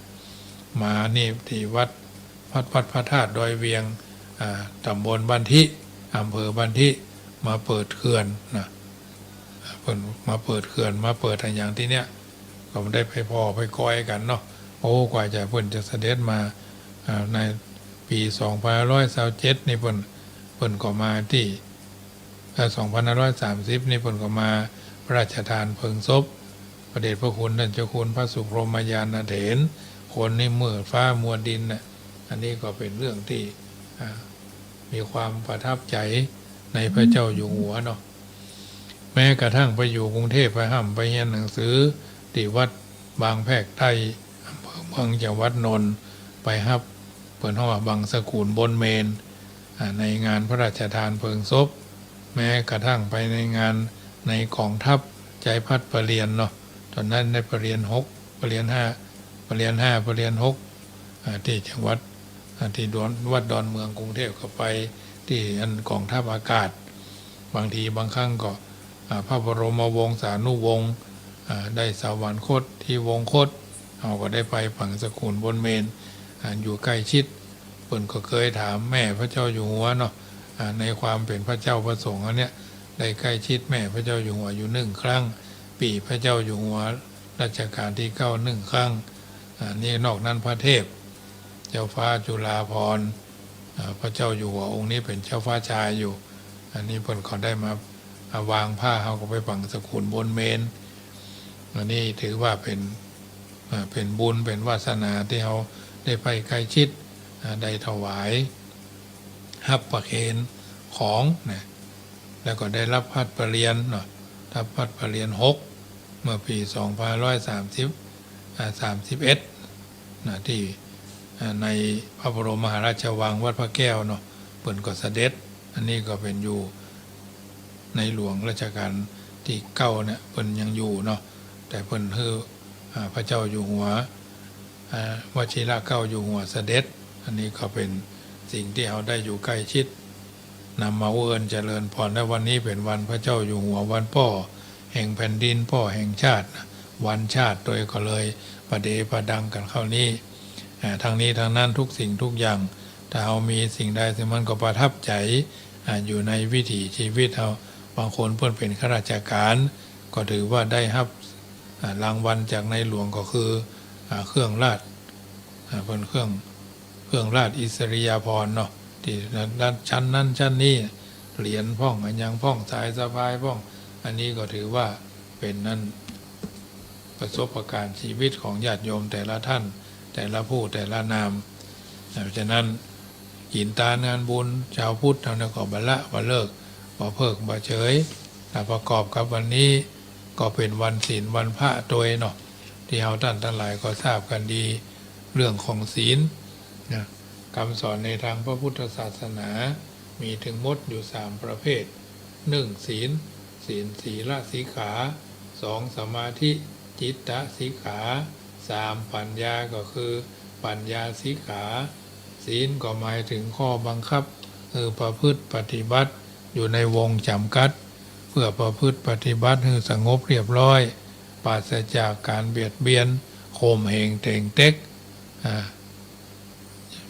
มานี่ตี้วัด วัด วัดพระธาตุดอยเวียง อ่า ต๋ำบลบ้านทิ อำเภอบ้านทิ มาเปิดเขื่อนนะ อ่า เปิ้นมาเปิดเขื่อน มาเปิดอะหยังตี้เนี่ย ก็ได้ไปผ่อไปกอยกั๋นเนาะ โอ้ กว่าจะเปิ้นจะเสด็จมา อ่า ในปี๋สองพันห้าร้อยซาวเจ็ดนี่เปิ้น เปิ้นก็มาตี้ เอ่อ สองพันห้าร้อยสามสิบนี่เปิ้นก็มาพระราชทานเพลิงศพ พระเดชพระคุณต้านเจ้าคุณพระสุพรหมญาณเถร คนนี่เมิดฟ้ามัวดินน่ะ อันนี้ก็เป๋นเรื่องตี้ อ่า มีความประทับใจ๋ในพระเจ้าอยู่หัวเนาะ แม้กระทั่งไปอยู่กรุงเทพฯ ไปฮ่ำไปเฮียนหนังสือตี้วัดบางแพรกใต้ อำเภอเมือง จังหวัดนนท์ ไปฮับ เปิ้นฮ้องว่าบังสกุลบนเมรุ อ่า ในงานพระราชทานเพลิงศพ แม้กระทั่งไปในงานในก๋องทัพ ใจ๊พัดประเรียนเนาะ ต๋อนนั้นได้ประเรียนหก ประเรียนห้า ประเรียนห้า ประเรียนหก อ่า ตี้จังหวัด อ่า ตี้ดอน วัดดอนเมือง กรุงเทพฯ ก็ไปตี้อันก๋องทัพอากาศ บางทีบางครั้งก็ อ่า พระบรมวงศานุวงศ์ อ่า ได้สวรรคตตี้วงคต เฮาก็ได้ไปบังสกุลบนเมรุ อ่า อยู่ใก้ชิด เปิ้นก็เกยถามแม่พระเจ้าอยู่หัวเนาะ อ่า ในความเป๋นพระเจ้าพระสงฆ์อันเนี้ย ได้ใก้ชิดแม่พระเจ้าอยู่หัวอยู่นึ่งครั้ง ปี๋พระเจ้าอยู่หัวรัชกาลตี้เก้านึ่งครั้ง อ่า นี่นอกนั้นพระเทพ เจ้าฟ้าจุฬาภรณ์ อ่า พระเจ้าอยู่หัวองค์นี้เป๋นเจ้าฟ้าชายอยู่ อันนี้เปิ้นก็ได้มา อ่า วางผ้า เฮาก็ไปบังสกุลบนเมรุ อันนี้ถือว่าเป๋น อ่า เป๋นบุญเป๋นวาสนาตี้เฮาได้ไปใก้ชิด อ่า ได้ถวาย ฮับประเคนของนะ แล้วก็ได้ฮับพัดประเรียนเนาะ ฮับพัดประเรียนหก เมื่อปี๋สองพันห้าร้อยสามสิบ อ่า สามสิบเอ็ด นะ ตี้ อ่า ในพระบรมมหาราชวังวัดพระแก้วเนาะ เปิ้นก็เสด็จ อันนี้ก็เป๋นอยู่ ในหลวงรัชกาลตี้เก้าเนี่ย เปิ้นยังอยู่เนาะ แต่เปิ้นหื้อ อ่า พระเจ้าอยู่หัว อ่า วชิรเกล้าอยู่หัวเสด็จ อันนี้ก็เป๋นสิ่งตี้เฮาได้อยู่ใก้ชิด นำมาอุเอิญเจริญพร และวันนี้เป๋นวันพระเจ้าอยู่หัว วันป้อแห่งแผ่นดิน ป้อแห่งชาตินะ วันชาติโดยก็เลยประเดประดังกั๋นเข้านี้ อ่า ทั้งนี้ทั้งนั้นทุกสิ่งทุกอย่าง ถ้าเฮามีสิ่งใดสิ่งมันก็ประทับใจ๋ อ่า อยู่ในวิถีชีวิตเฮา บางคนเปิ้นเป๋นข้าราชการ ก็ถือว่าได้ฮับ อ่า รางวัลจากในหลวงก็คือ อ่า เครื่องราช อ่า เปิ้นเครื่อง เครื่องราชอิสริยาภรณ์เนาะ ตี้ชั้นนั้นชั้นนี้ เหรียญพ่อง อะหยังพ่อง สายสะพายพ่อง อันนี้ก็ถือว่าเป๋นนั้น ประสบการณ์ชีวิตของญาติโยมแต่ละท่าน แต่ละผู้แต่ละนาม เพราะฉะนั้น กิ๋นตานงานบุญ ชาวพุทธเฮาเนี่ยก็บ่ละบ่เลิก บ่เพิกบ่เฉย ถ้าประกอบกับวันนี้ก็เป๋นวันศีลวันพระตวยเนาะ ตี้เฮาต้านตังหลายก็ทราบกั๋นดี เรื่องของศีลนะ กำสอนในตางพระพุทธศาสนา มีตึงหมดอยู่สามประเภท นึ่ง ศีล ศีลสีลสิกขา สอง สมาธิ จิตตสิกขา สาม ปัญญา ก็คือปัญญาสิกขา ศีลก็หมายเถิงข้อบังคับ หื้อประพฤติปฏิบัติอยู่ในวงจ๋ำกัด เปื้อประพฤติปฏิบัติหื้อสงบเรียบร้อย ปราศจากก๋านเบียดเบียน ข่มเหงเตงเต็ก อ่า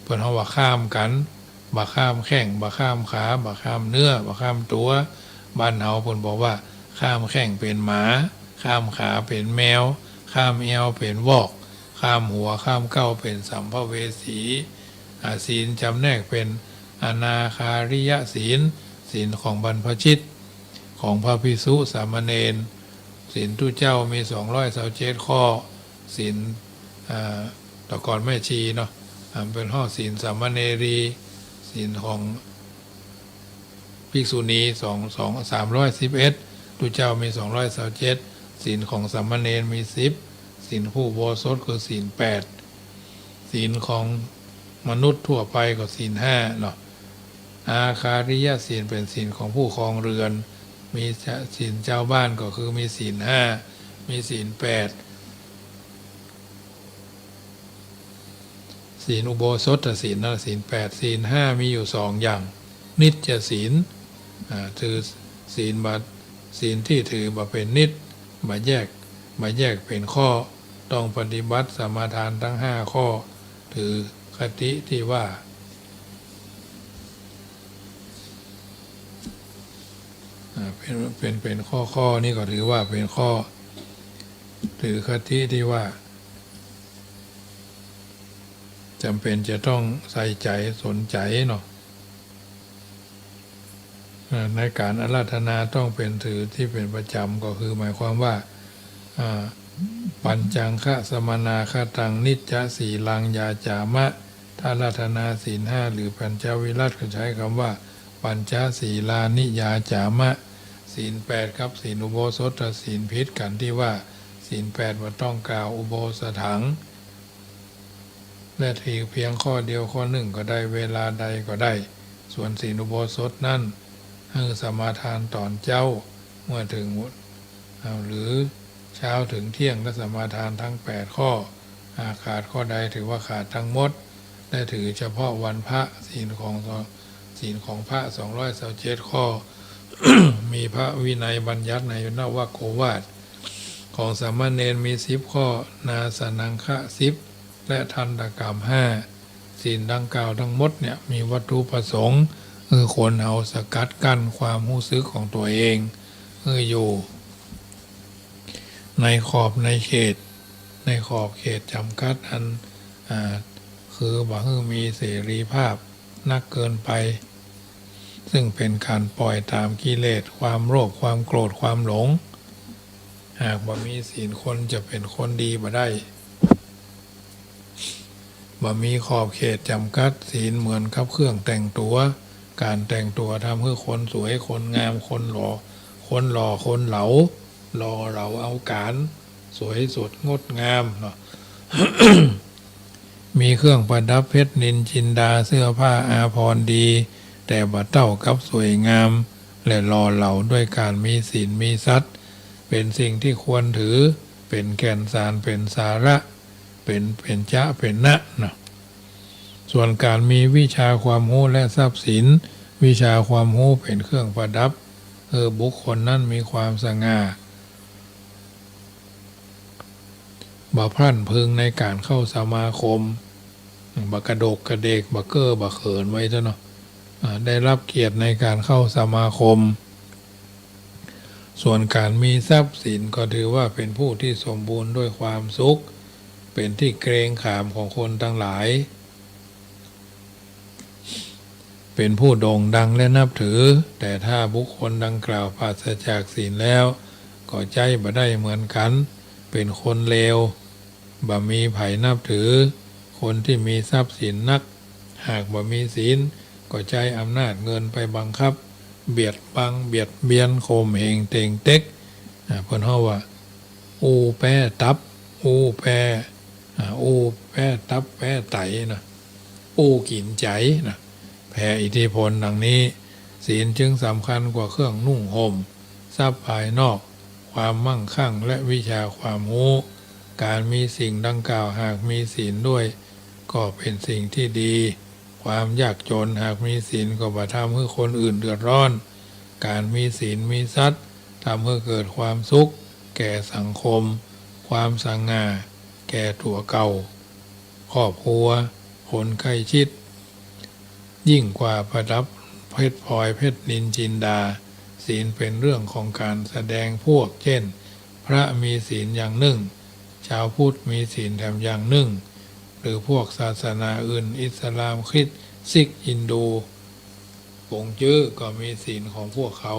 เปิ้นฮ้องว่าข้ามกั๋น บ่ข้ามแข้ง บ่ข้ามขา บ่ข้ามเนื้อ บ่ข้ามตั๋ว บ้านเฮาเปิ้นบอกว่า ข้ามแข้งเป๋นหมา ข้ามขาเป๋นแมว ข้ามแอวเป๋นวอก ข้ามหัวข้ามเก๊าเป๋นสัมภเวสี อ่า ศีลจ๋ำแนกเป๋นอนาคาริยศีล ศีลของบรรพชิต ของพระภิกษุสามเณร ศีลตุ๊เจ้ามีสองร้อยซาวเจ็ดข้อ ศีล อ่า แต่ก่อนแม่ชีเนาะ อ่า เปิ้นฮ้องศีลสามเณรี ศีลของภิกษุณี สอง สอง สามร้อยสิบเอ็ด ตุ๊เจ้ามีสองร้อยซาวเจ็ด ศีลของสามเณรมีสิบ ศีลผู้อุโบสถคือศีลแปด ศีลของมนุษย์ทั่วไปก็ศีลห้าเนาะ อาคาริยศีลเป๋นศีลของผู้ครองเรือน มีศีลจาวบ้านก็คือมีศีลห้า มีศีลแปด ศีลอุโบสถศีลนะ ศีลแปด ศีลห้ามีอยู่สองอย่าง นิจศีล อ่า ถือศีลบ่ ศีลตี้ถือบ่เป๋นนิจ บ่แยก บ่แยกเป๋นข้อ ต้องปฏิบัติสมาทานตังห้าข้อ ถือคติตี้ว่า อ่า เป๋น เป๋น เป๋นข้อๆ นี่ก็ถือว่าเป๋นข้อ ถือคติตี้ว่า จ๋ำเป๋นจะต้องใส่ใจ๋ สนใจ๋เนาะ อ่า ในก๋านอาราธนาต้องเป๋นถือตี้เป๋นประจ๋ำ ก็คือหมายความว่า อ่า ปัญจังคะสมนาคตัง นิจจสีลังยาจามะ ถ้าอาราธนาศีลห้าหรือปัญจวิรัติก็ใช้กำว่า ปัญจสีลานิยาจามะ ศีลแปดกับศีลอุโบสถศีลผิดกั๋นตี้ว่า ศีลแปดบ่ต้องกล่าวอุโบสถัง และถือเพียงข้อเดียวข้อนึ่งก็ได้ เวลาใดก็ได้ ส่วนศีลอุโบสถนั้น หื้อสมาทานต๋อนเจ๊า เมื่อเถิง อ่า หรือเจ๊าเถิงเตี้ยง และสมาทานตังแปดข้อ หากขาดข้อใดถือว่าขาดตังหมด และถือเฉพาะวันพระ ศีลของ ศีลของพระสองร้อยซาวเจ็ดข้อ มีพระวินัยบัญญัติในนวโกวาท ของสามเณรมีสิบข้อ นาสนังคะสิบ และทันตกรรมห้า ศีลดังกล่าวตังหมดเนี่ยมีวัตถุประสงค์ หื้อคนเฮาสกัดกั้นความฮู้สึกของตั๋วเอง หื้ออยู่ในขอบในเขต ในขอบเขตจ๋ำกัดอัน อ่า คือบ่หื้อมีเสรีภาพนักเกินไป ซึ่งเป๋นก๋านป่อยต๋ามกิเลส ความโลภ ความโกรธ ความหลง หากบ่มีศีลคนจะเป๋นคนดีบ่ได้ บ่มีขอบเขตจ๋ำกัด ศีลเหมือนกับเครื่องแต่งตั๋ว ก๋านแต่งตั๋วทำหื้อคนสวย คนงาม คนหล่อ คนหล่อ คนเหลา หล่อเหลาเอาก๋าน สวยสดงดงามเนาะ มีเครื่องประดับเพชรนิลจินดา เสื้อผ้าอาภรณ์ดี แต่บ่เต้ากับสวยงาม และหล่อเหลาด้วยก๋านมีศีลมีสัตย์ เป๋นสิ่งที่ควรถือ เป๋นแก่นสาร เป๋นสาระ เป๋น เป๋นจะ เป๋นนะเนาะ ส่วนก๋านมีวิชาความฮู้และทรัพย์สิน วิชาความฮู้เป๋นเครื่องประดับ หื้อบุคคลนั้นมีความสง่า บ่พลั้นพรึงในก๋านเข้าสมาคม บ่กระดกกระเดก บ่เก้อบ่เขินไว้เถอะเนาะ อ่า ได้รับเกียรติในก๋านเข้าสมาคม ส่วนก๋านมีทรัพย์สินก็ถือว่าเป๋นผู้ที่สมบูรณ์ด้วยความสุข เป๋นที่เกรงขามของคนตังหลาย เป๋นผู้โด่งดังและนับถือ แต่ถ้าบุคคลดังกล่าวปราศจากศีลแล้ว ก็ใจ๊บ่ได้เหมือนกั๋น เป๋นคนเลว บ่มีใผนับถือ คนที่มีทรัพย์สินนัก หากบ่มีศีล ก็ใจ๊อำนาจเงินไปบังคับ เบียดบัง เบียดเบียน ข่มเหง เต็งเต็ก อ่า เปิ้นฮ้องว่า อู้แป๊ตับ อู้แป๊ อ่า อู้แป๊ตับแป๊ไตนะ อู้กิ๋นใจ๋นะ แผ่อิทธิพลดังนี้ ศีลจึงสำคัญกว่าเครื่องนุ่งห่ม ทรัพย์ภายนอก ความมั่งคั่ง และวิชาความฮู้ ก๋านมีสิ่งดังกล่าวหากมีศีลด้วย ก็เป๋นสิ่งตี้ดี ความยากจ๋นหากมีศีลก็บ่ทำหื้อคนอื่นเดือดร้อน ก๋านมีศีลมีสัตย์ทำหื้อเกิดความสุขแก่สังคม ความสง่าแก่ตั๋วเก่า ครอบครัว คนใกล้ชิด ยิ่งกว่าประดับเพชรพลอยเพชรนิลจินดา ศีลเป๋นเรื่องของก๋านแสดงพวก เช่น พระมีศีลอย่างนึ่ง ชาวพุทธมีศีลแถมอย่างนึ่ง หรือพวกศาสนาอื่น อิสลาม คริสต์ ซิกห์ ฮินดู ปงจื้อก็มีศีลของพวกเขา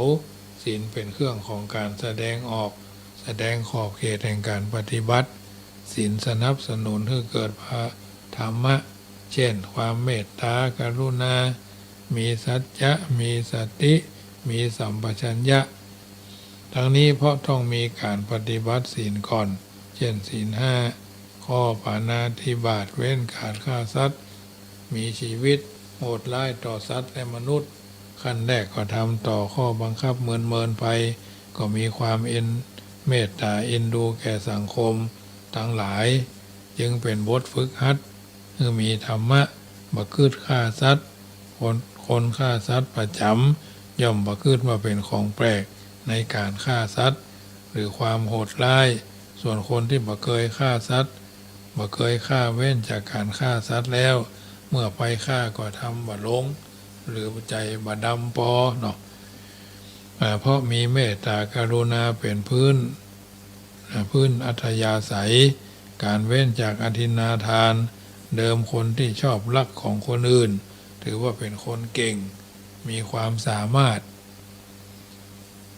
ศีลเป๋นเครื่องของก๋านแสดงออก แสดงขอบเขตแห่งก๋านปฏิบัติ ศีลสนับสนุนหื้อเกิดพระธรรมะ เช่น ความเมตตา กรุณา มีสัจจะ มีสติ มีสัมปชัญญะ ทั้งนี้เพราะต้องมีก๋านปฏิบัติศีลก่อน เช่น ศีลห้า ข้อปาณาติบาต เว้นขาดฆ่าสัตว์มีชีวิต โหดร้ายต่อสัตว์และมนุษย์ ขั้นแรกก็ทำต่อข้อบังคับเมินๆ ไป ก็มีความเอ็น เมตตาเอ็นดูแก่สังคมตังหลาย จึงเป๋นบทฝึกหัด หื้อมีธรรมะ บ่กึ๊ดฆ่าสัตว์ คน คนฆ่าสัตว์ประจ๋ำ ย่อมบ่กึ๊ดว่าเป๋นของแปลกในก๋านฆ่าสัตว์ หรือความโหดร้าย ส่วนคนตี้บ่เกยฆ่าสัตว์ บ่เกยฆ่า เว้นจากก๋านฆ่าสัตว์แล้ว เมื่อไปฆ่าก็ทำบ่ลง หรือใจ๋บ่ดำปอเนาะ อ่า เพราะมีเมตตากรุณาเป๋นพื้น อ่า พื้นอัธยาศัย ก๋านเว้นจากอทินนาทาน เดิมคนตี้ชอบลักของคนอื่น ถือว่าเป๋นคนเก่ง มีความสามารถ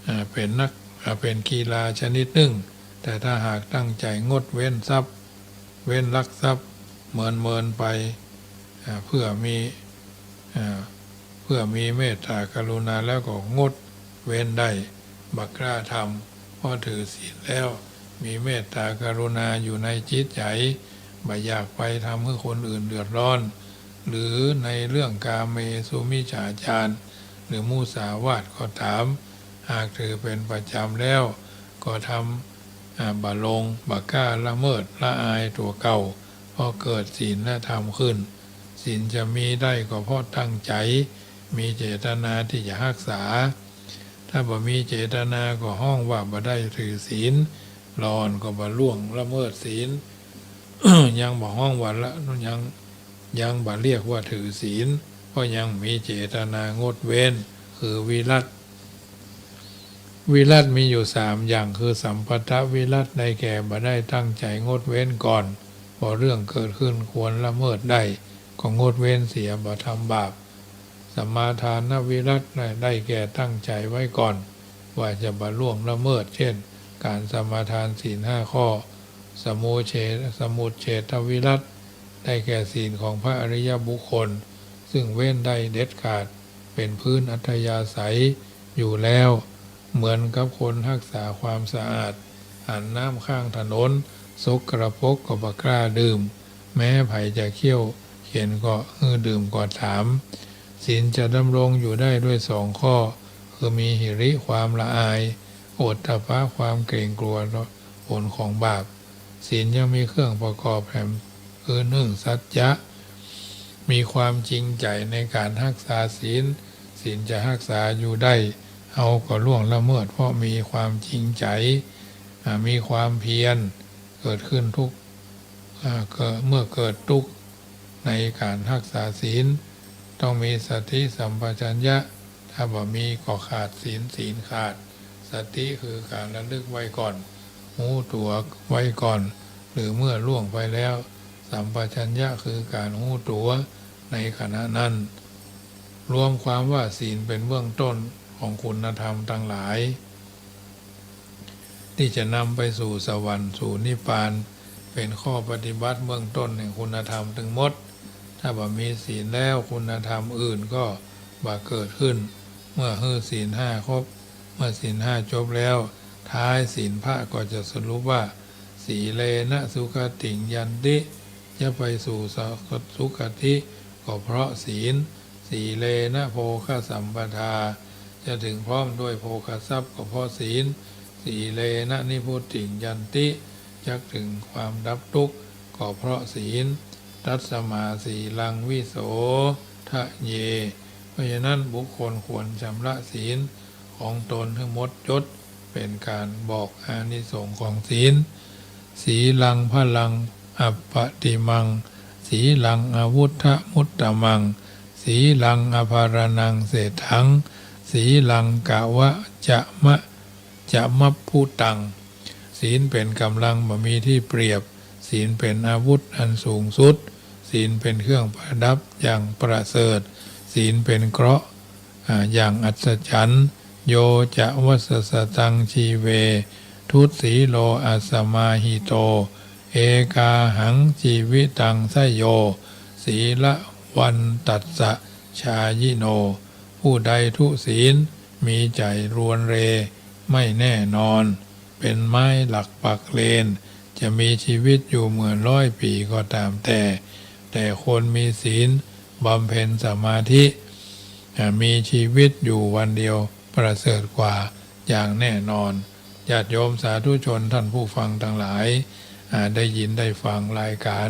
อ่า เป๋นนัก อ่า เป๋นกีฬาชนิดนึ่ง แต่ถ้าหากตั้งใจ๋งดเว้นทรัพย์ เว้นลักทรัพย์ เมินๆ ไป อ่า เพื่อมี อ่า เพื่อมีเมตตากรุณาแล้วก็งดเว้นได้ บ่กล้าทำ เพราะถือศีลแล้ว มีเมตตากรุณาอยู่ในจิตใจ๋ บ่อยากไปทำหื้อคนอื่นเดือดร้อน หรือในเรื่องกาเมสุมิจฉาจาร หรือมุสาวาทก็ต๋าม หากถือเป๋นประจ๋ำแล้ว ก็ทำ อ่า บ่ลง บ่กล้าละเมิดละอายตั๋วเก่า เพราะเกิดศีลและธรรมขึ้น ศีลจะมีได้ก็เพราะตั้งใจ๋ มีเจตนาตี้จะฮักษา ถ้าบ่มีเจตนาก็ฮ้องว่าบ่ได้ถือศีล หล่อนก็บ่ล่วงละเมิดศีล ยังบ่ฮ้องว่าละ ยัง ยังบ่เรียกว่าถือศีล เพราะยังมีเจตนางดเว้น คือวิรัต วิรัตมีอยู่สามอย่าง คือสัมปัตตวิรัต ได้แก่บ่ได้ตั้งใจ๋งดเว้นก่อน พอเรื่องเกิดขึ้นควรละเมิดได้ ก็งดเว้นเสีย บ่ทำบาป สัมมาทานวิรัต ได้แก่ตั้งใจ๋ไว้ก่อน ว่าจะบ่ล่วงละเมิด เช่น ก๋านสมาทานศีลห้าข้อ สมุจเฉ สมุจเฉทวิรัต ได้แก่ศีลของพระอริยบุคคล ซึ่งเว้นได้เด็ดขาด เป๋นพื้นอัธยาศัยอยู่แล้ว เหมือนกับคนฮักษาความสะอาด หันน้ำข้างถนน สกปรกก็บ่กล้าดื่ม แม้ใผจะเคี้ยวเข็ญก็หื้อดื่มก็ต๋าม ศีลจะดำรงอยู่ได้ด้วยสองข้อ คือมีหิริ ความละอาย โอตตัปปะ ความเกรงกลัวผลของบาป ศีลยังมีเครื่องประกอบแถม คือหนึ่ง สัจจะ มีความจริงใจ๋ในก๋านฮักษาศีล ศีลจะฮักษาอยู่ได้ เฮาก็ล่วงละเมิด เพราะมีความจริงใจ๋ อ่า มีความเพียร เกิดขึ้นทุกข์ อ่า เกิด เมื่อเกิดทุกข์ในก๋านฮักษาศีล ต้องมีสติสัมปชัญญะ ถ้าบ่มีก็ขาดศีล ศีลขาด สติคือก๋านระลึกไว้ก่อน ฮู้ตั๋วไว้ก่อน หรือเมื่อล่วงไปแล้ว สัมปชัญญะคือก๋านฮู้ตั๋วในขณะนั้น รวมความว่าศีลเป๋นเบื้องต้นของคุณธรรมตังหลาย ตี้จะนำไปสู่สวรรค์สู่นิพพาน เป๋นข้อปฏิบัติเบื้องต้นแห่งคุณธรรมตึงหมด ถ้าบ่มีศีลแล้วคุณธรรมอื่นก็บ่เกิดขึ้น เมื่อหื้อศีลห้าครบ เมื่อศีลห้าจบแล้ว ท้ายศีลพระก็จะสรุปว่า สีเลนะสุขติงยันติ จะไปสู่สุคติก็เพราะศีล สีเลนะโภคสัมปทา จะถึงพร้อมด้วยโภคทรัพย์ก็เพราะศีล สีเลนะนิพพุติงยันติ จักถึงความดับทุกข์ก็เพราะศีล ตัสมาสีลังวิโสทะเย เพราะฉะนั้นบุคคลควรชำระศีลของตนให้หมดจด เป็นการบอกอานิสงส์ของศีล สีลังพลังอัปปติมัง สีลังอาวุธมุตตมัง สีลังอภรณังเศรษฐัง สีลังกะวะจะมะ จะมัพพุตัง ศีลเป็นกำลังบ่มีที่เปรียบ ศีลเป็นอาวุธอันสูงสุด ศีลเป็นเครื่องประดับอย่างประเสริฐ ศีลเป็นเกราะ อ่า อย่างอัศจรรย์ โยจะวัสสะตังจีเว ทุสสีโลอัสมาหิโต เอกาหังจีวิตังสโย สีละวันตัสสะชายิโน ผู้ใดทุศีล มีใจ๋รวนเร ไม่แน่นอน เป็นไม้หลักปักเลน จะมีชีวิตอยู่เหมือนร้อยปี๋ก็ตามแต่ แต่คนมีศีล บำเพ็ญสมาธิ อ่า มีชีวิตอยู่วันเดียวประเสริฐกว่าอย่างแน่นอน ญาติโยมสาธุชนท่านผู้ฟังทั้งหลาย อ่า ได้ยินได้ฟังรายการ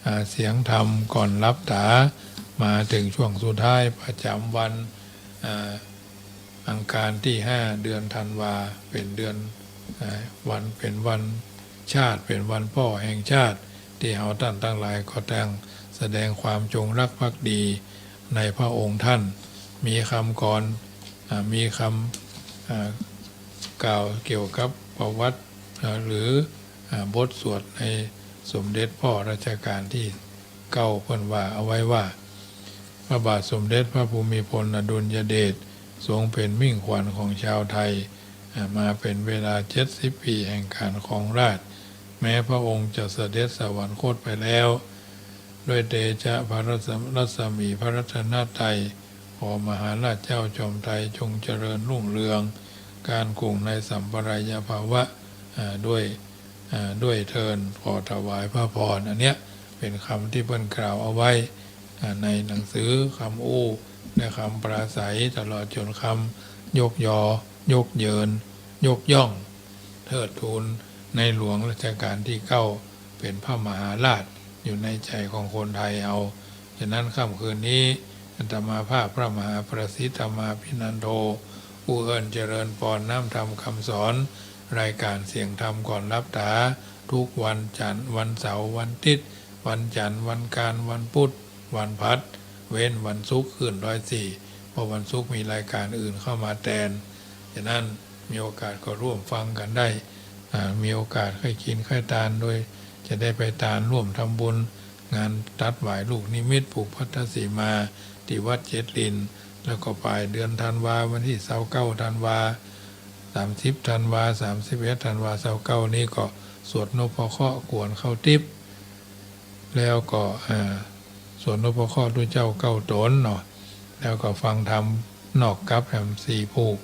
อ่า เสียงธรรมก่อนหลับต๋า มาถึงช่วงสุดท้ายประจ๋ำวัน อ่า อังคารตี้ห้า เดือนธันวา เป็นเดือน อ่า วัน เป็นวันชาติ เป็นวันป้อแห่งชาติ ตี้เฮาต้านตังหลายก็ต่างแสดงความจงรักภักดีในพระองค์ท่าน มีกำกร อ่า มีกำ อ่า กล่าวเกี่ยวกับประวัติ อ่า หรือ อ่า บทสวดในสมเด็จป้อรัชกาลตี้เก้า เปิ้นว่าเอาไว้ว่า พระบาทสมเด็จพระภูมิพลอดุลยเดช ทรงเป๋นมิ่งขวัญของชาวไทย อ่า มาเป๋นเวลาเจ็ดสิบปี๋แห่งก๋านครองราชย์ แม้พระองค์จะเสด็จสวรรคตไปแล้ว ด้วยเตจะพระรัศ- รัศมีพระรัตนตรัย ขอมหาราชเจ้าจอมไตรจงเจริญรุ่งเรือง ก้านกุ่งในสัมปรายภาวะ อ่า ด้วย อ่า ด้วยเทอญ ขอถวายพระพร อันเนี้ยเป๋นกำตี้เปิ้นกล่าวเอาไว้ อ่า ในหนังสือกำอู้และกำปราศรัย ตลอดจ๋นกำยกยอ ยกเยิน ยกย่อง เทิดทูนในหลวงรัชกาลตี้เก้า เป๋นพระมหาราชย์อยู่ในใจ๋ของคนไทยเฮา ฉะนั้นค่ำคืนนี้ อาตมาภาพพระมหาประสิทธิ์ธรรมาภินันโท ผู้เอิ้นเจริญปอนน้ำธรรมกำสอน รายก๋านเสียงธรรมก่อนหลับต๋า ทุกวันจันทร์ วันเสาร์ วันอาทิตย์ วันจันทร์ วันอังคาร วันพุธ วันพฤหัส เว้นวันศุกร์ คลื่นร้อยสี่ เพราะวันศุกร์มีรายก๋านอื่นเข้ามาแตน ฉะนั้นมีโอกาสก็ร่วมฟังกั๋นได้ อ่า มีโอกาสใค่กิ๋นใค่ตาน โดยจะได้ไปตานร่วมทำบุญ งานตัดหวายลูกนิมิตผูกพัทธสีมาตี้วัดเจ็ดลิน แล้วก็ป๋ายเดือนธันวา วันตี้ซาวเก้าธันวา สามสิบธันวา สามสิบเอ็ดธันวา ซาวเก้านี้ก็สวดนพเคราะห์กวนข้าวติ๊บ แล้วก็ อ่า สวดนพเคราะห์ตุ๊เจ้าเก้าต๋นเนาะ แล้วก็ฟังธรรมนอกกั๊บแหมสี่ผูก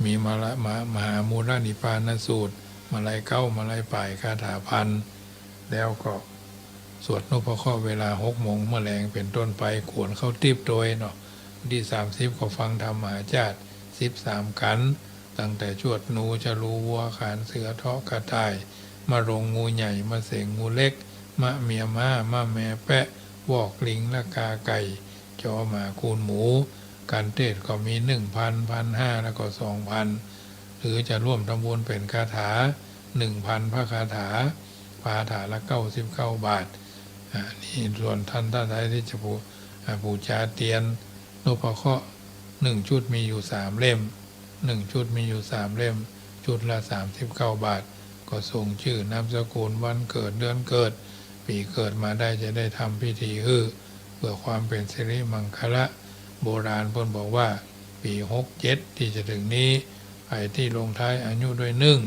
มีมหาละ- มหา- มหามูลนิพพานสูตร มาลัยเก้า มาลัยป๋าย คาถาพัน แล้วก็สวดนพเคราะห์เวลาหกโมงเมื่อแลงเป๋นต้นไป กวนข้าวติ๊บโตยเนาะ วันตี้สามสิบก็ฟังธรรมมหาชาติ สิบสามกัณฑ์ ตั้งแต่จวดหนู ฉลู วัว ขานเสือ เทาะกระต่าย มะรง งูใหญ่ มะเสง งูเล็ก มะเมียม้า มะแมแป๊ะ วอกลิง ละกาไก่ จอหมา คูณหมู กัณฑ์เทศน์ก็มี หนึ่งพัน พันห้า แล้วก็ สองพัน หรือจะร่วมทำบุญเป๋นคาถา หนึ่งพัน พระคาถา คาถาละ เก้าสิบเก้าบาท อ่า นี่ส่วนท่าน ท่านใดตี้จะปู- อ่า ปู๋จาเตียนนพเคราะห์ หนึ่งชุดมีอยู่สามเล่ม หนึ่งชุดมีอยู่สามเล่ม ชุดละ สามสิบเก้าบาท ก็ส่งจื้อ นามสกุล วันเกิด เดือนเกิด ปี๋เกิดมาได้ จะได้ทำพิธีหื้อ เปื้อความเป๋นสิริมังคละ โบราณเปิ้นบอกว่า ปี๋หกเจ็ดตี้จะถึงนี้ ใผตี้ลงท้ายอายุด้วย หนึ่ง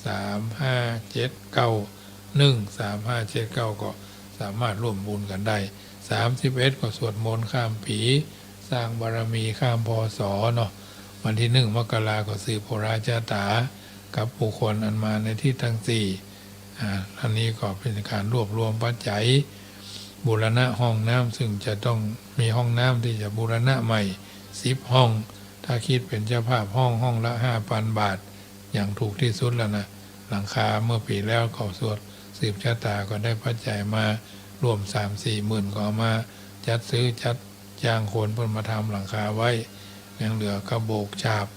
สาม ห้า เจ็ด เก้า หนึ่ง สาม ห้า เจ็ด เก้า ก็สามารถร่วมบุญกั๋นได้ สามสิบเอ็ด ก็สวดมนต์ข้ามปี๋ สร้างบารมีข้าม พ.ศ. เนาะ วันตี้นึ่งมกราก็สืบโหราชะต๋ากับบุคคลอันมาในทิศตังสี่ อ่า อันนี้ก็เป๋นก๋านรวบรวมปัจจัย บูรณะห้องน้ำ ซึ่งจะต้องมีห้องน้ำตี้จะบูรณะใหม่สิบห้อง ถ้าคิดเป๋นเจ้าภาพห้อง ห้องละห้าปันบาท อย่างถูกตี้สุดแล้วนะ หลังคาเมื่อปี๋แล้วก็สวดสืบชะต๋าก็ได้ปัจจัยมาร่วมสามสี่หมื่น ก็เอามาจัดซื้อจัดจ้างคนเปิ้นมาทำหลังคาไว้ ยังเหลือกระโบกฉาบ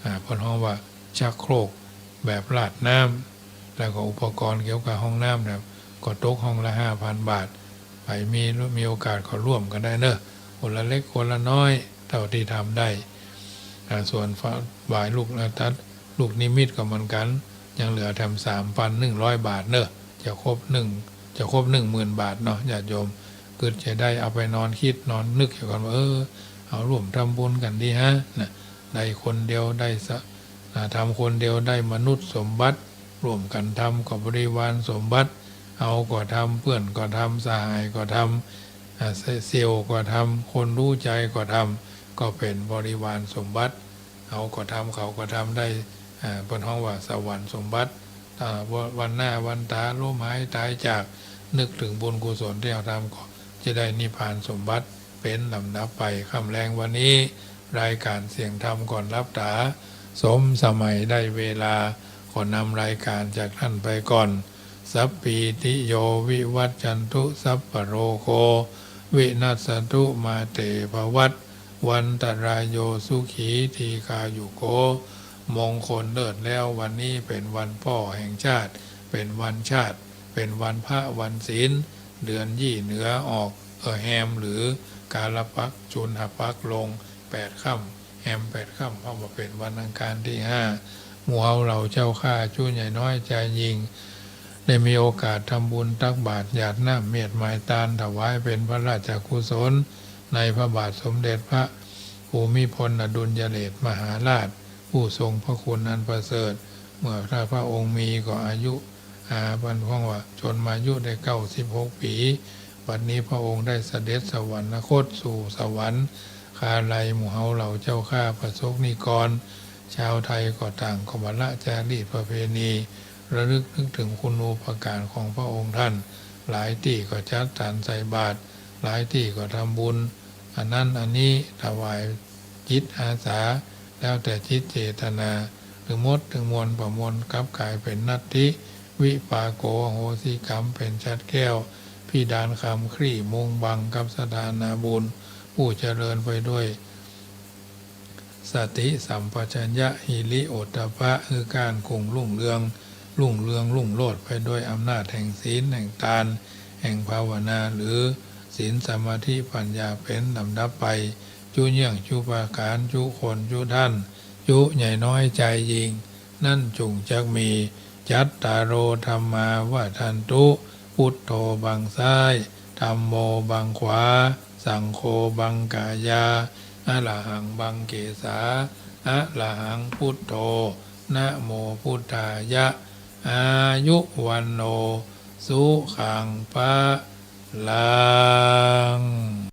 อ่า เปิ้นฮ้องว่าชักโครกแบบราดน้ำ แล้วก็อุปกรณ์เกี่ยวกับห้องน้ำเนี่ย ก็ตกห้องละห้าปันบาท ใผมี มีโอกาสก็ร่วมกั๋นได้เนาะ คนละเล็กคนละน้อยเต้าตี้ทำได้ อ่า ส่วนถวายลูก อ่า ตัดลูกนิมิตก็เหมือนกั๋น ยังเหลือแถมสามปันหนึ่งร้อยบาทเนาะ จะครบหนึ่ง จะครบหนึ่งหมื่นบาทเนาะ ญาติโยม กึ๊ดจะได้เอาไปนอนกึ๊ดนอนนึกอยู่ก่อนว่า เออ เฮาร่วมทำบุญกั๋นดีฮะ นะ ได้คนเดียวได้สะ อ่า ทำคนเดียวได้มนุษย์สมบัติ ร่วมกั๋นทำก็บริวารสมบัติ เฮาก็ทำ เปื้อนก็ทำ สหายก็ทำ อ่า เสี่ยวก็ทำ คนฮู้ใจ๋ก็ทำ ก็เป๋นบริวารสมบัติ เฮาก็ทำ เขาก็ทำได้ อ่า เปิ้นฮ้องว่าสวรรค์สมบัติ อ่า วัน วันหน้าวันต๋า ล้มหายต๋ายจาก นึกเถิงบุญกุศลตี้เฮาทำ ก็จะได้นิพพานสมบัติเป๋นลำดับไป ค่ำแลงวันนี้ รายการเสียงธรรมก่อนหลับต๋า สมสมัยได้เวลา ขอนำรายการจากต้านไปก่อน สัพพีติโยวิวัชชันตุ สัพพะโรโควินัสสะตุ มาเตภวัตวันตะรายโย สุขีทีฆายุโก มงคลเลิศแล้ว วันนี้เป๋นวันป้อแห่งชาติ เป๋นวันชาติ เป๋นวันพระวันศีล เดือนยี่เหนือออก เออ แฮมหรือกาลปักษ์ จุลปักษ์ลงแปดค่ำ แฮมแปดค่ำ เพราะว่าเป๋นวันอังคารตี้ห้า หมู่เฮาเหล่าเจ้าข้า จุใหญ่น้อยจายญิง ได้มีโอกาสทำบุญตักบาตรหยาดน้ำเมียดไม้ตาน ถวายเป๋นพระราชกุศล ในพระบาทสมเด็จพระภูมิพลอดุลยเดชมหาราช ผู้ทรงพระคุณอันประเสริฐ เมื่อถ้าพระองค์มีก็อายุ อ่า เปิ้นฮ้องว่าชนมายุได้เก้าสิบหกปี๋ บัดนี้พระองค์ได้เสด็จสวรรคตสู่สวรรคาลัย หมู่เฮาเหล่าเจ้าข้าประสงค์นิกร ชาวไทยก็ต่างก็บ่ละจารีตประเพณี ระลึกนึกเถิงคุณูปการของพระองค์ท่าน หลายตี้ก็จัดสรรใส่บาตร หลายตี้ก็ทำบุญ อันนั้นอันนี้ถวายจิตอาสา แล้วแต่จิตเจตนา ตึงหมดตึงมวลประมวลกลับกลายเป๋นนัตถิวิปาโก อโหสิกรรม เป๋นฉัตรแก้ว พิดานคำ คลี่มุงบังกับสถานาบุญ ผู้เจริญไปด้วย สติสัมปชัญญะ หิริโอตตัปปะ หื้อก้านกุ่งรุ่งเรือง รุ่งเรืองรุ่งโรจน์ไปด้วยอำนาจแห่งศีล แห่งตาน แห่งภาวนา หรือศีลสมาธิปัญญาเป๋นลำดับไป จุเยื่องจุประก๋าน จุคนจุต้าน จุใหญ่น้อยจายญิง นั้นจุ่งจักมี จัตตาโร ธัมมา วัฑฒันตุ พุทโธ บังซ้าย ธัมโม บังขวา สังโฆ บังกายา อะระหัง บังเกสา อะระหัง พุทโธ นะโม พุทธายะ อายุ วัณโณ สุขัง พะลัง